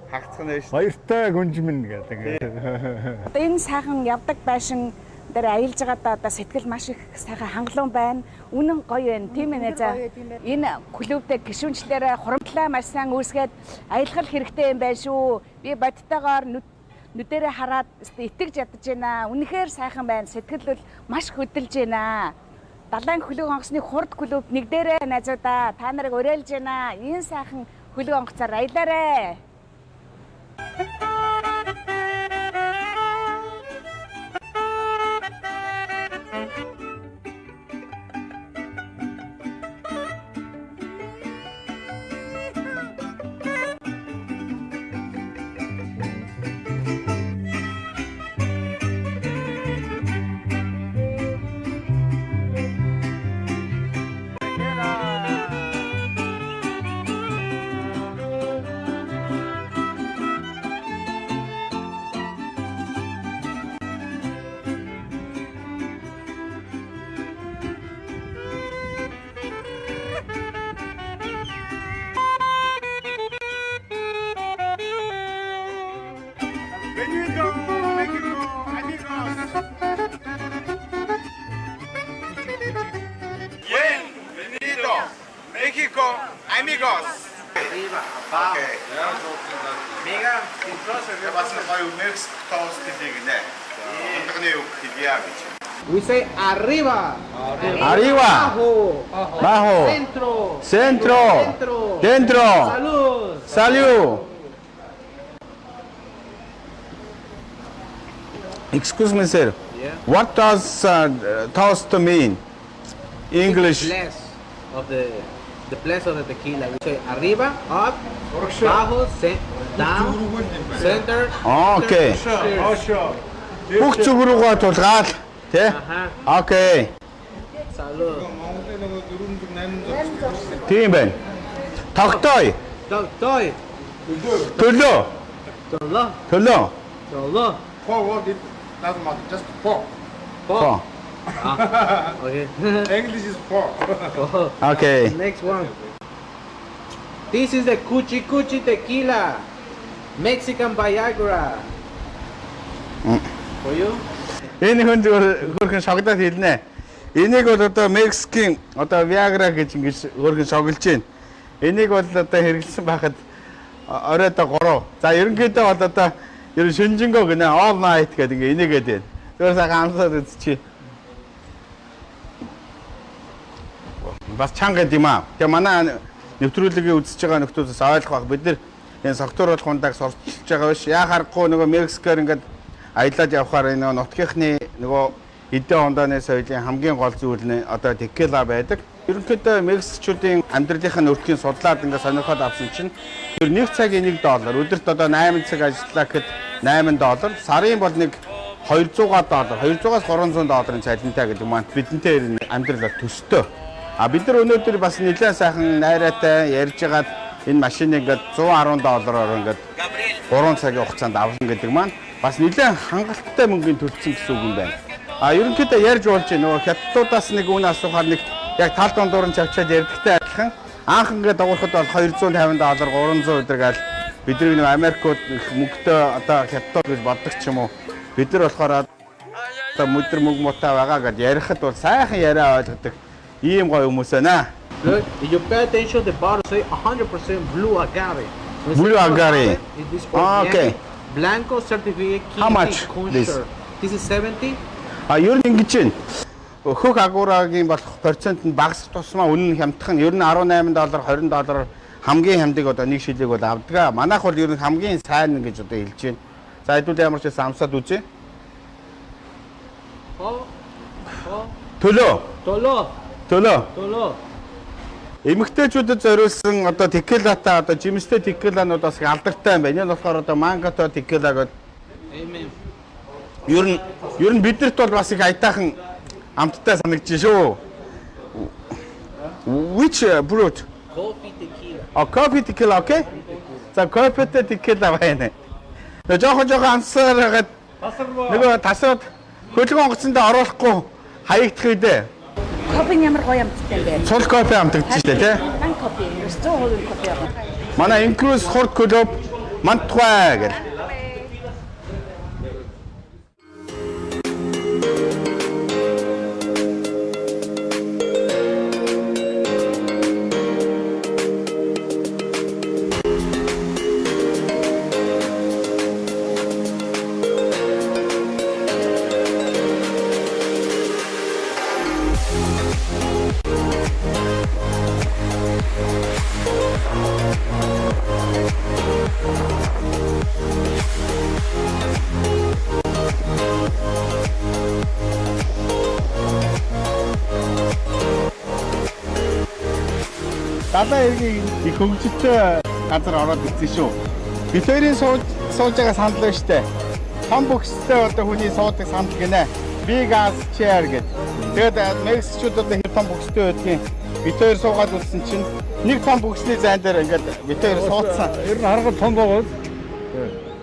хагацхан байна шүү. Баяртай гүнжмэн гэдэг ингээд. Одоо энэ сайхан явдаг байшин дээр аялж байгаадаа одоо сэтгэл маш их сайхан хангалуун байна. Үнэн гоё байна. Тийм ээ, за. Энэ клубтэй гишүүнчлээрээ хурамтлаа маш сайн үүсгээд аялах хэрэгтэй юм байна шүү. Би бодтойгоор нүдэрээ хараад итгэж ядаж байна. Үнэхээр сайхан байна. Сэтгэл бол маш хөдөлж байна. Далайн хөлөг онгоцны хурд клуб нэг дээрээ, найзуудаа, та нарыг уриалж байна. Энэ сайхан хөлөг онгоцоор аялаарэ. Bienvenido, México, amigos. Bienvenido, México, amigos. Okay. Мега. Бас нэг гоё Мексик тост хийх гинэ. Ундагны үг хэлье гэж. We say arriba. Arriba. Bajo. Bajo. Centro. Centro. Dentro. Dentro. Salud. Salud. Excuse me, sir. Yeah. What does toast mean? English. Bless of the bless of the tequila. We say arriba, up, bajo, down, center. Okay. Cheers. Бүх зүг рүүгээ тулгаал, тий? Аха. Okay. Salud. Монголын нөгөө 4 8 Тийм байна. Тогтоё. Doctor. Төлөө. Төлөө. Төлөө. Төлөө. Forward, it doesn't matter, just four. Four. Ah, okay. English is four. Oh. Okay. Next one. This is the Cuchi Cuchi tequila. Mexican Viagra. For you? Энэ хүн зүгээр хөөрхөн шоглоод хэлнэ. Энийг бол одоо Мексикийн одоо Viagra гэж ингэж хөөрхөн шоглож байна. Энийг бол одоо хэрэглэсэн байхад оройдоо 3. За, ерөнхийдөө бол одоо ер нь шөнөжингөө гинэ, all night гэдэг ингээ энийгээд байна. Зүгээр сайхан амсаад үзчихье. Бас чанга гэдэм аа. Тэгээ манай нэвтрүүлгийг үзэж байгаа нөхдөөс ойлгох байх. Бид нар энэ согтууруулах хундаг сурчилж байгаа биш. Яа харахгүй нөгөө Мексикоор ингээд аялаад явхаар энэ нутгийнхны нөгөө эдэн хундааны соёлын хамгийн гол зүйл нь одоо текила байдаг. Ерөнхийдөө Мексикчүүдийн амьдралынхаа нөртгийг судлаад ингээд сонирхоод авсан чинь тэр нэг цагийн 1 доллар, өдөрт одоо 8 цаг ажиллаа гэхэд 8 доллар, сарын бол нэг 200 доллар, 200-аас 300 долларын цалинтай гэдэг маань бидэнтэй ер нь амьдрал бол төстэй. А бид нар өнөөдөр бас нэлээд сайхан найраатай ярьж байгаад энэ машиныг ингээд 110 доллараар ингээд 3 цагийн хугацаанд авсан гэдэг маань бас нэлээд хангалттай мөнгөний төлсөн гэсэн үг юм байна. А ерөнхийдөө ярьж болж байна. Нөгөө хятадуудаас нэг үн асуухаар нэг яг тал дундуур нь чавчаад ярьдагтай адилхан анх ингээд дагуурахад бол 250 доллар, 300 өдр гаал бидний нэг Америкууд их мөнгөтэй одоо хятадууд гэж боддог ч юм уу. Бид нар болохоор одоо мөдөр мөг муутай байгаа гэд ярихад бол сайхан яриа ойлгодог ийм гоё хүмүүс байна. Look, if you pay attention, the bottle say 100% blue agave. When you say Blue agave. It is Ah, okay. organic. Blanco certificate. How much kosher. this? This is 70. А ер нь ингэж байна. Хөх агуурагийн болох процент нь багасах тусмаа үнэ нь хямдах нь ер нь 18 доллар 20 доллар хамгийн хямдыг одоо нэг шилийг бол авдаг. Манайх бол ер нь хамгийн сайн гэж одоо хэлж байна. За хэдүүл ямар ч байсан амсаад үзье. Oh, oh. Төлөө. Tolo. Төлөө. Tolo. Эмэгтэйчүүдэд зориулсан одоо текилатай одоо жимстэй текиланууд бас их алдартай юм байна. Энэ болохоор одоо мангото текила гэдэг Amen. ер нь биднэрт бол бас их аятайхан амттай санагдаж шүү. Which fruit? Coffee tequila. А кофе текила, okay? За кофетэй текила байна. Тэгээ жоохон жоохон амсаар хагаад нөгөө тасраад хөлгөн онгоцонд оруулахгүй хаягдах үедээ Кофе нь ямар гоё амттай юм бэ? цул кофе амтагдчих лээ тий. Ман кофе, ерөөс 100% кофе байгаа. Манай Incruise хурд клуб мантхай гэл. Далайн эргийн их хөгжилтэй газар ороод ирсэн шүү. Бид хоёрын сууж сууж байгаа сандал байна штэ. Том бөхстэй одоо хүний суудаг сандал гинэ. Big ass chair гэдэг. Тэгээд Мексичүүд одоо хэр том бөхстэй байдгийг бид хоёр суугаад үзсэн чинь нэг том бөхсний зайн дээр ингээд бид хоёр суудсан. Ер нь харахад том байгаа.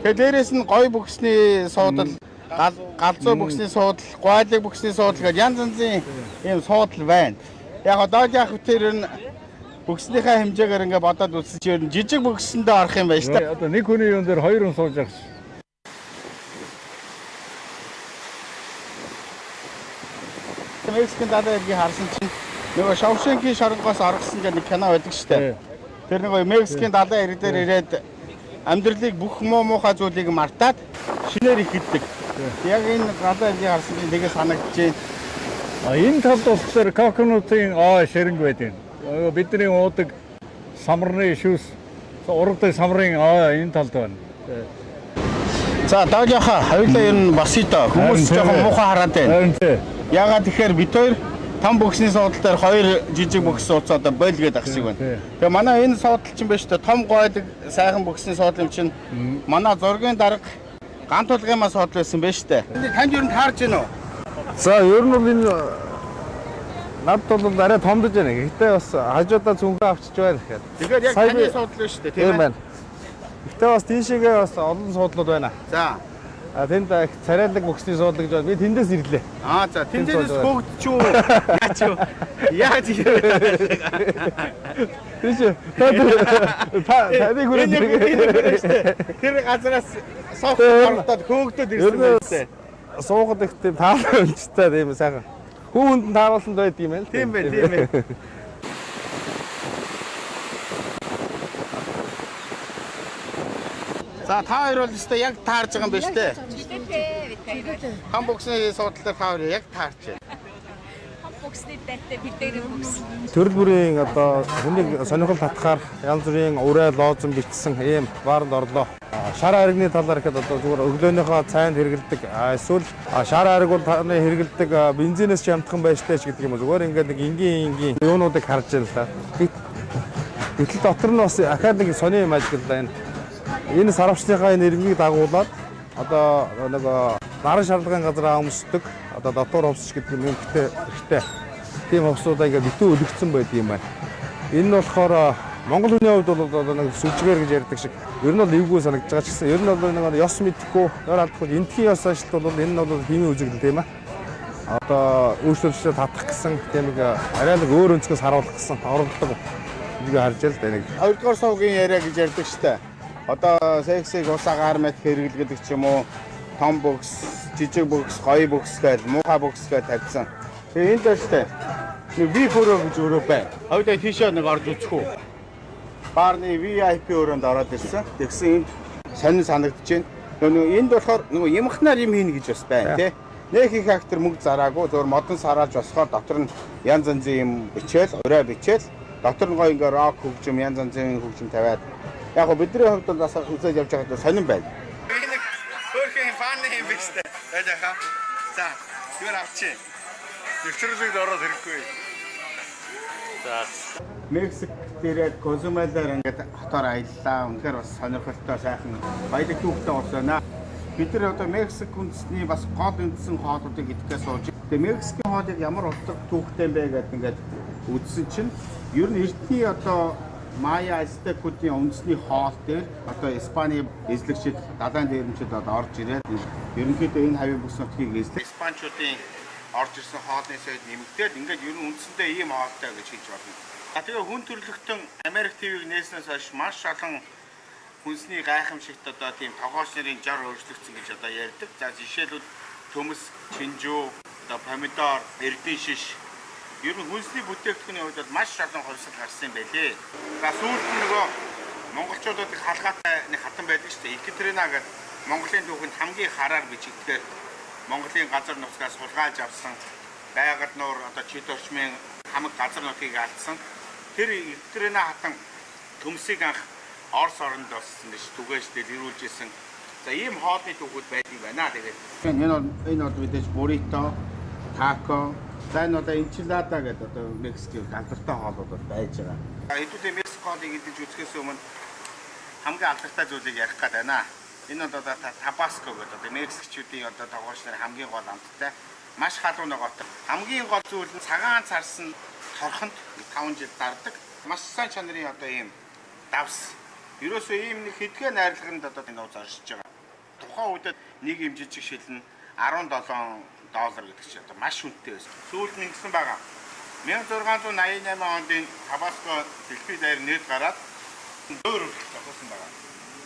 Тэгээд дээрэс нь гой бөхсний суудал, галзуу бөхсний суудал, гуайлаг бөхсний суудал гэж янз янзын ийм суудал байна. Яг одоо яг тэр нь бөхснийхээ хэмжээгээр ингээ бодоод үзсэн чинь ер нь жижиг бөхсөндөө орох юм байна шүү дээ. Одоо нэг хүний юун дээр хоёр хүн сууж байгаа ш. Мексикийн далайн эргийг харсан чинь нөгөө Шоушенкийн шоронгоос оргосон гэх нэг кино байдаг шүү дээ. Тэр нөгөө Мексикийн далайн эрэг дээр ирээд амьдралыг бүх муу муухай зүйлийг мартаад шинээр эхэлдэг. Яг энэ далайн эргийг харсан чинь тэгээ санагдчихээн. А энэ талд болохоор coconut-ын ой ширэнг байдаг. Бидний уудаг самарны шүүс ургадаг самрын ой энэ талд байна. За доогийнхаа хоёулаа ер нь босито хүмүүс жоохон муухай хараад байна. Ягаад тэгэхээр бид хоёр том бөгсний суудал дээр хоёр жижиг бөгс суудсан одоо бойл гэдэг ах шиг байна. Тэгээ манай энэ суудал чинь биш үү том гойлог сайхан бөгсний суудал юм чинь манай зургийн дарга ган тулгын маа суудал байсан байж тээ. Танд ер нь таарж гин үү? За ер нь бол энэ надад бол арай томдож байна. Гэхдээ бас хажуудаа цүнхээ авчиж байна гэхэд. Тэгэхээр яг Сая таны би- суудал биш үү Тийм тийм ээ? байна. Гэхдээ бас тийшээгээ бас олон суудлууд байна. За. А тэнд их царайлаг бөгсний суудлал гэж байна. Би тэндээс ирлээ. Аа за Тэнд тэндээс сууж хөөгдч үү? Яач юу? Яаж Тийш та таныг хүрээд Энэ яг энэ хүрээ шүү дээ. Тэр газараас суух оролдоод хөөгдөд ирсэн байх шүү дээ. Суухад их тийм тааламжтай тийм сайхан. Хүн хүнд нь тааруулсан байдаг юм байна л. Тийм ээ, тийм ээ. За та хоёр бол өстой яг таарж байгаа юм байна шүү дээ. Хам бөгсний суудал дээр та хоёр яг таарч байна. Хам бөгсний дайтай бид дээр бөгс. Төрөл бүрийн одоо хүнийг сонирхол татахаар янз бүрийн урай лоозон бичсэн ийм бааранд орлоо. Шар хайрганы талаар гэхэд одоо зүгээр өглөөнийхөө цайнд хэрэгэлдэг эсвэл шар хайрг бол таны хэрэгэлдэг бензинээс ч ямтхан байжтай ч гэдэг юм уу. Зүгээр ингээд нэг энгийн энгийн юунуудыг харж байна л да. Гэтэл дотор нь бас ахаад нэг сони юм ажиглалаа энэ. Энэ сарвчныхаа энэ иргэнийг дагуулад одоо нэг наран шаардлагын газар өмсдөг одоо дотор хувцс гэдэг юм өнгөтэй хэрэгтэй. Тийм хувцсуудаа ингээд битүү өлгцэн байдаг юм байна. Энэ нь болохоор Монгол хүний хувьд бол одоо нэг сүлжгээр гэж ярьдаг шиг ер нь бол эвгүй санагдаж байгаа ч гэсэн ер нь бол нэг ёс мэдэхгүй, нойр алдахгүй энтхийн ёс ажилт бол энэ нь бол химийн үзэгдэл тийм ээ. Одоо өөрчлөлтөө татах гэсэн тийм нэг арай нэг өөр өнцгөөс харуулах гэсэн оролдлого нэг харж л да нэг. Хоёрдугаар сувгийн яриа гэж ярьдаг штэ. Одоо сексиг ус агаар мэт хэрэглэдэг ч юм уу, том бөгс, жижиг бөгс, гоё бөгс гэж, муухай бөгс гэж тавьсан. Тэгээ энд байна штэ. Нэг VIP өрөө гэж өрөө байна. Хоёулаа тийшээ нэг орж үзэх үү. Баарны VIP өрөөнд ороод ирсэн. Тэгсэн энд сонин санагдаж байна. Нөгөө энд болохоор нөгөө ямхнаар юм хийнэ гэж бас байна тий. Нэх их актер мөнгө зараагүй зөвөр модон сарааж босохоор дотор нь янз янзын юм бичээл, урай бичээл, дотор нь гоё ингээ рок хөгжим, янз янзын хөгжим тавиад яг го бидний хувьд бол бас үзээд явж байхад сонирн байна. Би нэг хөөрхөн фаны юм биш үү? Байж хаа. За, юу авчи. Нэвтрүүлэгт ороод хэрэггүй. За. Мексик дээрээ Козумелээр ингээд хотоор аяллаа. Үнэхээр бас сонирхолтой сайхан баялаг түүхтэй улс байна. Бид нар одоо Мексик үндэсний бас гол үндсэн хоолуудыг идэхгээ сууж. Тэгээ Мексикийн хоолыг ямар утга түүхтэй юм бэ гэдээ ингээд үзсэн чинь ер нь эртний одоо Майя Ацтекүүдийн үндэсний хоол дээр одоо Испани эзлэгчид, далайн дээрэмчид одоо орж ирээд ерөнхийдөө энэ хавийн бүс нутгийг эзлэх. Испанчуудын орж ирсэн хоолны соёл нэмэгдээд ингээд ер нь үндсэндээ ийм хоолтой гэж хэлж болно. А тэгээ хүн төрөлхтөн Америк ТV-г нээснээс хойш маш олон хүнсний гайхамшигт одоо тийм тогооч нарын жар өөрчлөгдсөн гэж одоо ярьдаг. За жишээлбэл төмөс, чинжүү, одоо помидор, эрдэнэ шиш ер нь хүнсний бүтээгдэхүүний хувьд бол маш олон хувьсгал гарсан юм байлээ. За сүүлд нь нөгөө монголчуудад их халгаатай нэг хатан байдаг шүү дээ. Экатерина гэдэг Монголын түүхэнд хамгийн хараар бичигдэхээр Монголын газар нутгаас хулгайлж авсан байгаль нуур одоо чид орчмын хамаг газар нутгийг алдсан. Тэр Екатерина хатан төмсийг анх Орос оронд болсон гэж түгээж дэлгэрүүлж исэн. За ийм хоолны түүхүүд байдаг байна. Тэгээд Энэ бол мэдээж буррито, тако, за энэ одоо энчилада гэдэг одоо Мексикийн алдартай хоолууд бол байж байгаа. Хэдүүлээ Мексик хоолыг идэж үзэхээс өмнө хамгийн алдартай зүйлийг ярих гээд байна. Энэ бол одоо табаско гэдэг одоо Мексикчүүдийн одоо тогооч нар хамгийн гол амттай маш халуун ногоотой. Хамгийн гол зүйл нь цагаан царсан торхонд 5 жил дардаг. Маш сайн чанарын одоо ийм давс. Ерөөсөө ийм нэг хэдхэн найрлаганд одоо энэ нууц оршиж байгаа. Тухайн үед нэг юм жижиг шил нь 17 доллар гэдэг чинь одоо маш үнэтэй байсан. Сүүлд нь ингэсэн байгаа. 1688 онд энэ Табаско дэлхийд даяар нээд гараад дөөр хүртэл зохиосон байгаа.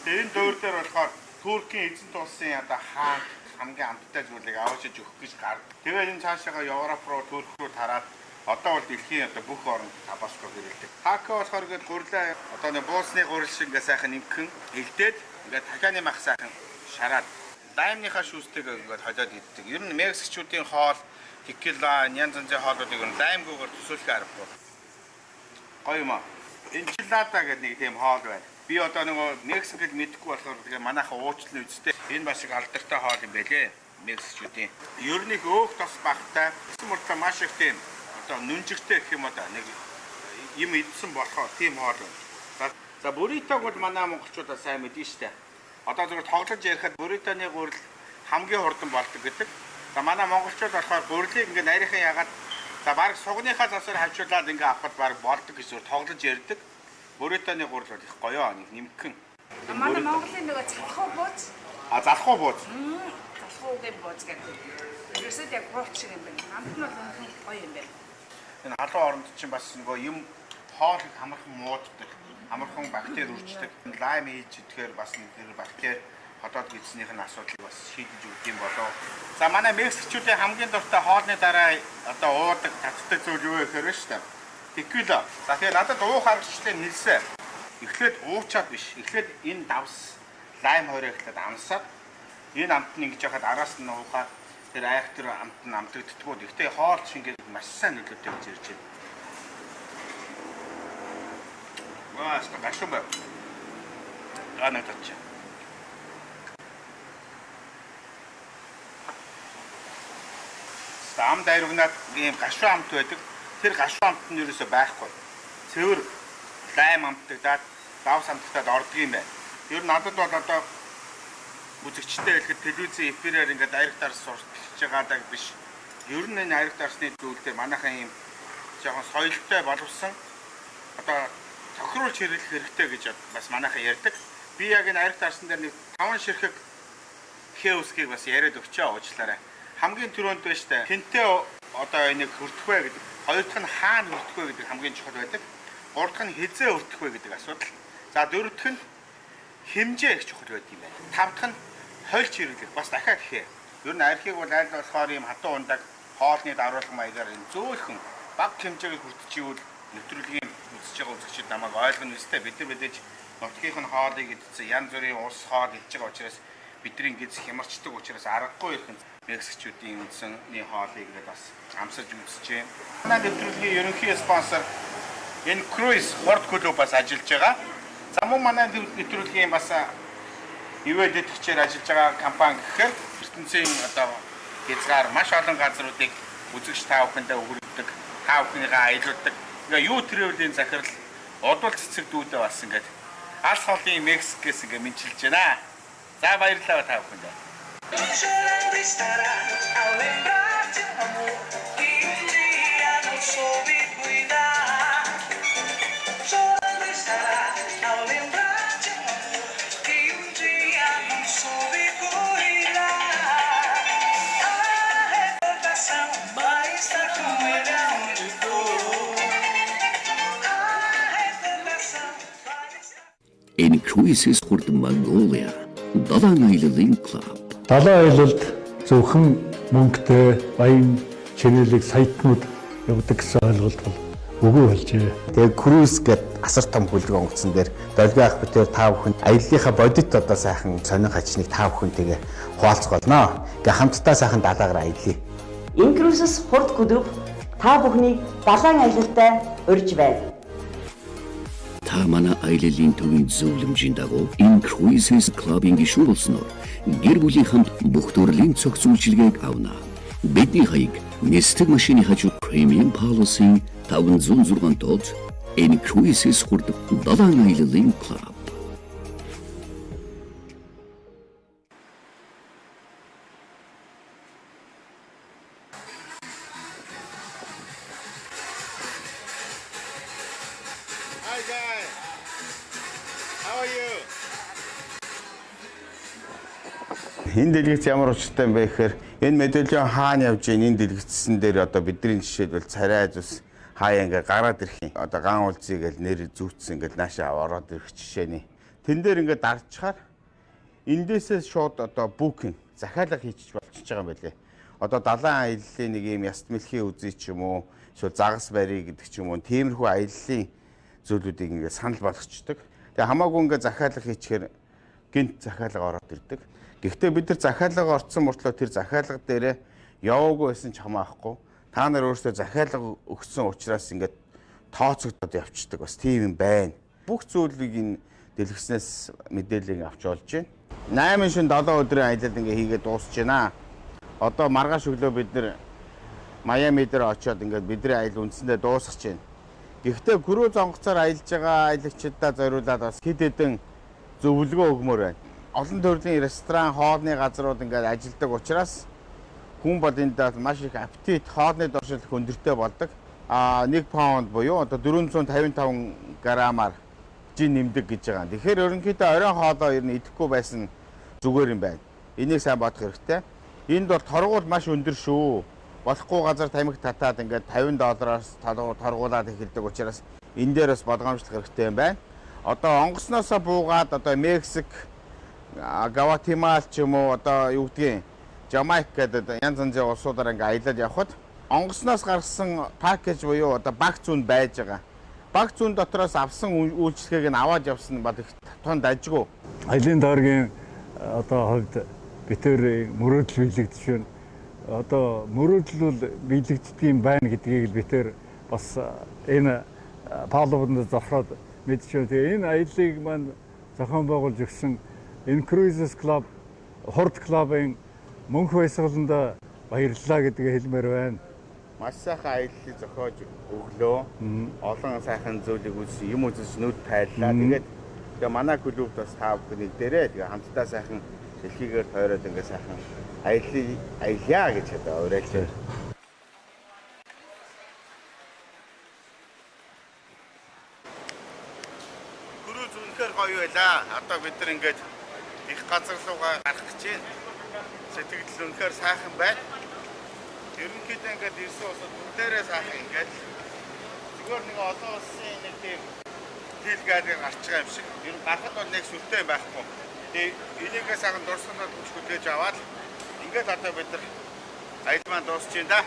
Тэгээ энэ дөөр дээр болохоор Туркийн эзэнт улсын одоо хаан хамгийн амттай зүйлийг аваачиж өгөх гэж гардаг. Тэгээ энэ цаашаага Европ руу, Турк руу тараад одоо бол дэлхийн одоо бүх оронд Табаско хэрэглэдэг. Тако болохоор ингээд гурлаа одоо нэг буусны гурил шиг ингээд сайхан инхэн элдээд ингээд тахианы мах сайхан шараад лаймныхаа шүүстэйг ингээд холиод иддэг. Ер нь Мексикчүүдийн хоол, текила, янз янзын хоолуудыг ер нь лаймгүйгээр төсөөлөх аргагүй. Гоё юм аа. Энчилада гэдэг нэг тийм хоол байна. Би одоо нөгөө Мексик хэл мэдэхгүй болохоор тэгээ манайха уучлан үсттэй. Энэ бас их алдартай хоол юм байлээ. Мексикчүүдийн. Ер нь их өөх тос багтай. Гэсэн мөртлөө маш их тийм одоо нүнжигтэй гэх юм уу да нэг юм идсэн болохоор тийм хоол байна. За бурритог бол манай монголчуудаа сайн мэднэ штэ. Одоо зөвхөн тоглож ярихад бурритоны гурил хамгийн хурдан болдог гэдэг. За манай монголчууд болохоор гурилыг ингээ нарийнхан ягаад за баг сугныхаа засаар хавчуулаад ингээ авахд баг болдог гэж зөв тоглож ярьдаг. Бурритоны гурил бол их гоё нэг нэмгэн. Манай Монголын нөгөө залхуу бууз. А залхуу бууз. Залхуугийн бууз гэдэг. Ерөөсөө яг бууч шиг юм байна. Амт нь бол үнэхээр гоё юм байна. Энэ халуун оронд чинь бас нөгөө юм хоол их амархан мууддаг, амархан бактери үрждэг. Лайм хийж идэхээр бас нэг тэр бактери ходоод гидснийх нь асуудлыг бас шийдэж өгдөг юм болов. За манай мексикчүүдийн хамгийн дуртай хоолны дараа одоо уудаг, татдаг зүйл юу вэ гэхээр шүү дээ. Текила. За тэгээ надад уух аргачлалыг нэлсэн. Эхлээд уучаад биш. Эхлээд энэ давс лайм хоёроо эхлээд амсаад энэ амт нь ингэж яхад араас нь уухаар тэр айхтар амт нь амтагддггүй. Гэхдээ хоол шингээд маш сайн нөлөөтэй гэж ярьж байна. Ваа, гашуун байв. Аа нэг татчих. Амд айрвнаад ийм гашуун амт байдаг. Тэр гашуун амт нь ерөөсөө байхгүй. Цэвэр лайм амтагдаад, давс амтагдаад ордог юм байна. Ер нь надад бол одоо үзэгчтэй хэлэхэд телевизийн эфирээр ингээд ариг дарс сурталчилж байгаадаг биш. Ер нь энэ ариг дарсны зүйл дээр манайхан ийм жоохон соёлтой боловсон одоо тохируулж хэрэглэх хэрэгтэй гэж бас манайхан ярьдаг. Би яг энэ ариг дарсан дээр нэг 5 ширхэг хээвсгийг бас яриад өгчөө уучлаарай. Хамгийн түрүүнд байна штэ. Хинтээ одоо энийг хүртэх вэ гэдэг. Хоёр дахь нь хаана хүртэх вэ гэдэг хамгийн чухал байдаг. Гурав дахь нь хизээ хүртэх вэ гэдэг асуудал. За дөрөв дэх нь хэмжээ их чухал байдаг юм байна. Тав дахь нь хольж хэрэглэх бас дахиад хээ. Ер нь архийг бол аль болохоор ийм хатуу ундаг хоолны даруулга маягаар энэ зөөлхөн баг хэмжээгээр хүртчихвэл нэвтрүүлгийн үзэж байгаа үзэгчид намайг ойлгоно өстэй. Бид нар мэдээж нутгийнх нь хоолыг идсэн, янз бүрийн ус хоол идж байгаа учраас Бидний ингээд хямарчдаг учраас аргагүй их Мексикчүүдийн үндсэний хоолыг ингээд бас амсаж үзэж байна. Манай нэвтрүүлгийн ерөнхий спонсор энэ круиз хурд клуб бас ажиллаж байгаа. За мөн манай нэвтрүүлгийн бас ивээн тэтгэгчээр ажиллаж байгаа компани гэхээр ертөнцийн одоо хязгаар маш олон газруудыг үзэгч та бүхэндээ өгөрдөг, та бүхнийгээ аялуулдаг. Ингээ юу travel-ийн захирал Одул цэцэг дүүдээ бас ингээд алс холын Мексикээс ингээ мэндчилж байна. За, баярлалаа та бүхэндээ. Chorando estará ao lembrar de um amor que um dia não soube cuidar. Chorando estará ao lembrar de um amor que um dia não soube cuidar. A recordação vai estar com ele aonde for. A recordação vai estar. In-Cruises Хурд Mongolia Далайн аяллын клуб. Далайн аялалд зөвхөн мөнгөтэй баян чинээлэг саятнууд явдаг гэсэн ойлголт бол үгүй болжээ. Тэгээ круиз гэдэг асар том хөлөг онгоцсон дээр Долгион ах бид хоёр та бүхэн аяллынхаа бодит одоо сайхан сонин хачныг та бүхэнтэйгээ хуваалцах болно. Тэгээ хамтдаа сайхан далаагаар аялъя. Инкрузес хурд клуб та бүхнийг далайн аялалтай урьж байна. Та манай аяллын төвийн зөвлөмжийн дагуу In-Cruises Club-ын гишүүн болсноор гэр бүлийн хамт бүх төрлийн цогц үйлчилгээг авна. Бидний хаяг нисдэг машины хажуу Premium Palace-ийн 506 доод. In-Cruises Хурд Далайн аяллын клуб. Hi guys. How are you? Энэ дэлгэц ямар учиртай юм бэ гэхээр энэ медальон хаана явж гин, энэ дэлгэцсэн дээр одоо бидний жишээлбэл царай зүс хаяа ингээ гараад ирэх юм. Одоо ган уулзъя гэл нэр зүүцсэн ингээл наашаа ороод ирэх жишээний. Тэн дээр ингээ дарчхаар эндээсээ шууд одоо booking, захиалга хийчих болчихж байгаа юм байлээ. Одоо далайн аяллаа нэг юм яст мэлхий үзье ч юм уу, эсвэл загас барья гэдэг ч юм уу, тиймэрхүү аяллаа зүйлүүдийг ингээ санал болгочдөг. Тэгээ хамаагүй ингээ захиалга хийчихээр гэнэт захиалга ороод ирдэг. Гэхдээ бид нар захиалга орцсон мөртлөө тэр захиалга дээрээ яваагүй байсан ч хамаахгүй. Та нар өөрсдөө захиалга өгсөн учраас ингээд тооцогдоод явцдаг, бас тийм юм байна. Бүх зүйлийг энэ дэлгэснээс мэдээллийг авч болж байна. 8 шин 7 өдрийн аялал ингээ хийгээд дуусч байна. Одоо маргааш өглөө бид нар Майами дээр очиод ингээд бидний аялал үндсэндээ дуусгах байна. Гэхдээ круиз онгоцоор аялж байгаа аялагчдаа зориулаад бас хэд хэдэн зөвлөгөө өгмөр байна. Олон төрлийн ресторан, хоолны газрууд ингээд ажилдаг учраас хүн бол энд маш их аппетит, хоолны дуршил их өндөртэй болдог. А 1 паунд буюу одоо 455 граммаар жин нэмдэг гэж байгаа. Тэгэхээр ерөнхийдөө оройн хоолоо ер нь идэхгүй байсан зүгээр юм байна. Энийг сайн бодох хэрэгтэй. Энд бол торгуул маш өндөр шүү. Болохгүй газар тамхи татаад ингээд 50 доллараас торгуулаад эхэлдэг учраас энэ дээр бас болгоомжлох хэрэгтэй юм байна. Одоо онгоцноосоо буугаад одоо Мексик, Гватемала ч юм уу, одоо юу гэдгийг, Жамайк гэдэг янз янзын улсуудаар ингээ аялал явхад онгоцноос гаргасан package буюу одоо баг зүүн байж байгаа. Баг зүүн дотроос авсан үйлчилгээг нь аваад явсан бол их тун дажгүй. Аялын тойргийн одоо хувьд бид тэр мөрөөдөл биелэгдэж байна. Одоо мөрөөдөл бол биелэгддэг юм байна гэдгийг л бид тэр бас энэ палубанд зогсоод мэдж байна. Тэгээ энэ аяллыг маань зохион байгуулж өгсөн In-Cruises Club, Хурд клубын мөнх баясгаланд баярлалаа гэдгээ хэлмээр байна. Маш сайхан аяллыг зохиож өглөө. Олон сайхан зүйлийг үзсэн, юм үзэж нүд тайллаа. Тэгээд тэгээ манай клубт бас та бүхнийг дээрээ тэгээ хамтдаа сайхан дэлхийгээр тойроод ингээ сайхан аяллаа аялья гэж одоо уриалж байна. Круиз үнэхээр гоё байлаа. Одоо бид нар ингээд их газар руугаа гарах гэж байна. Сэтгэл үнэхээр сайхан байна. Ерөнхийдөө ингээд ирсэн улсууд бүгдээрээ сайхан, ингээд зүгээр нэг олон улсын нэг тийм хил гайлыг гарч байгаа юм шиг. Ер нь гарахад бол нэг сүртэй юм байхгүй. Тэгээ энийгээ сайхан дурсамжаар хүч хүлээж аваад ингээд одоо бид нар аялал маань дуусч байна да.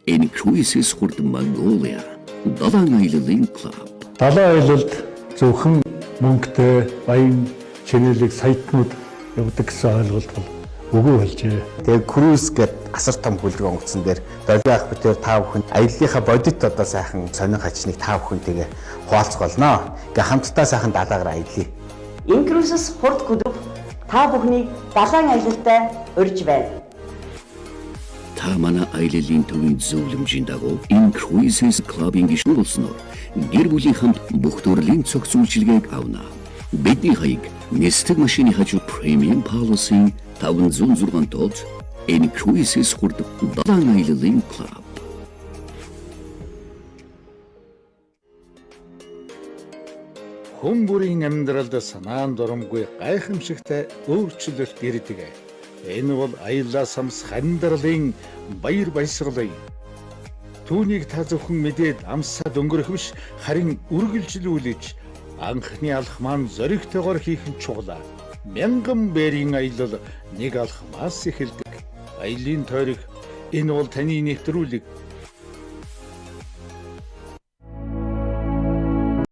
In-Cruises Хурд Mongolia Далайн аяллын клуб. Далайн аялалд зөвхөн мөнгөтэй баян channel-ыг саятнууд явдаг гэсэн ойлголт бол үгүй болжээ. Тэгээ круиз гэдэг асар том хөлөг онгоцсон дээр Долоо ах битээр та бүхэн аяллынхаа бодит одоо сайхан сонин хачныг та бүхэнтэйгээ хуваалцах болно. Ингээ хамтдаа сайхан далаагаар аялъя. Инкрузес хурд клуб та бүхнийг далайн аялалтай урьж байна. Та манай аяллын төвийн зөвлөмжийн дагуу Incruises Club-ын гишүүн болсноор гэр бүлийн хамт бүх төрлийн цогц үйлчилгээг авна. Бидний хаяг нисдэг машины хажуу Premium Policy 506 тод Incruises хурд далайн аяллын клуб. Хүн бүрийн амьдралд санаан дурамгүй гайхамшигтай өөрчлөлт ирдэг. Энэ бол аяллаа самсах амьдралын баяр баясгалан. Түүнийг та зөвхөн мэдээд амсаад өнгөрөх биш, харин үргэлжлүүлж анхны алхмаа нь зоригтойгоор хийх нь чухал. Мянган бэрийн аялал нэг алхмаас эхэлдэг. Аялын тойрог энэ бол таны нэвтрүүлэг.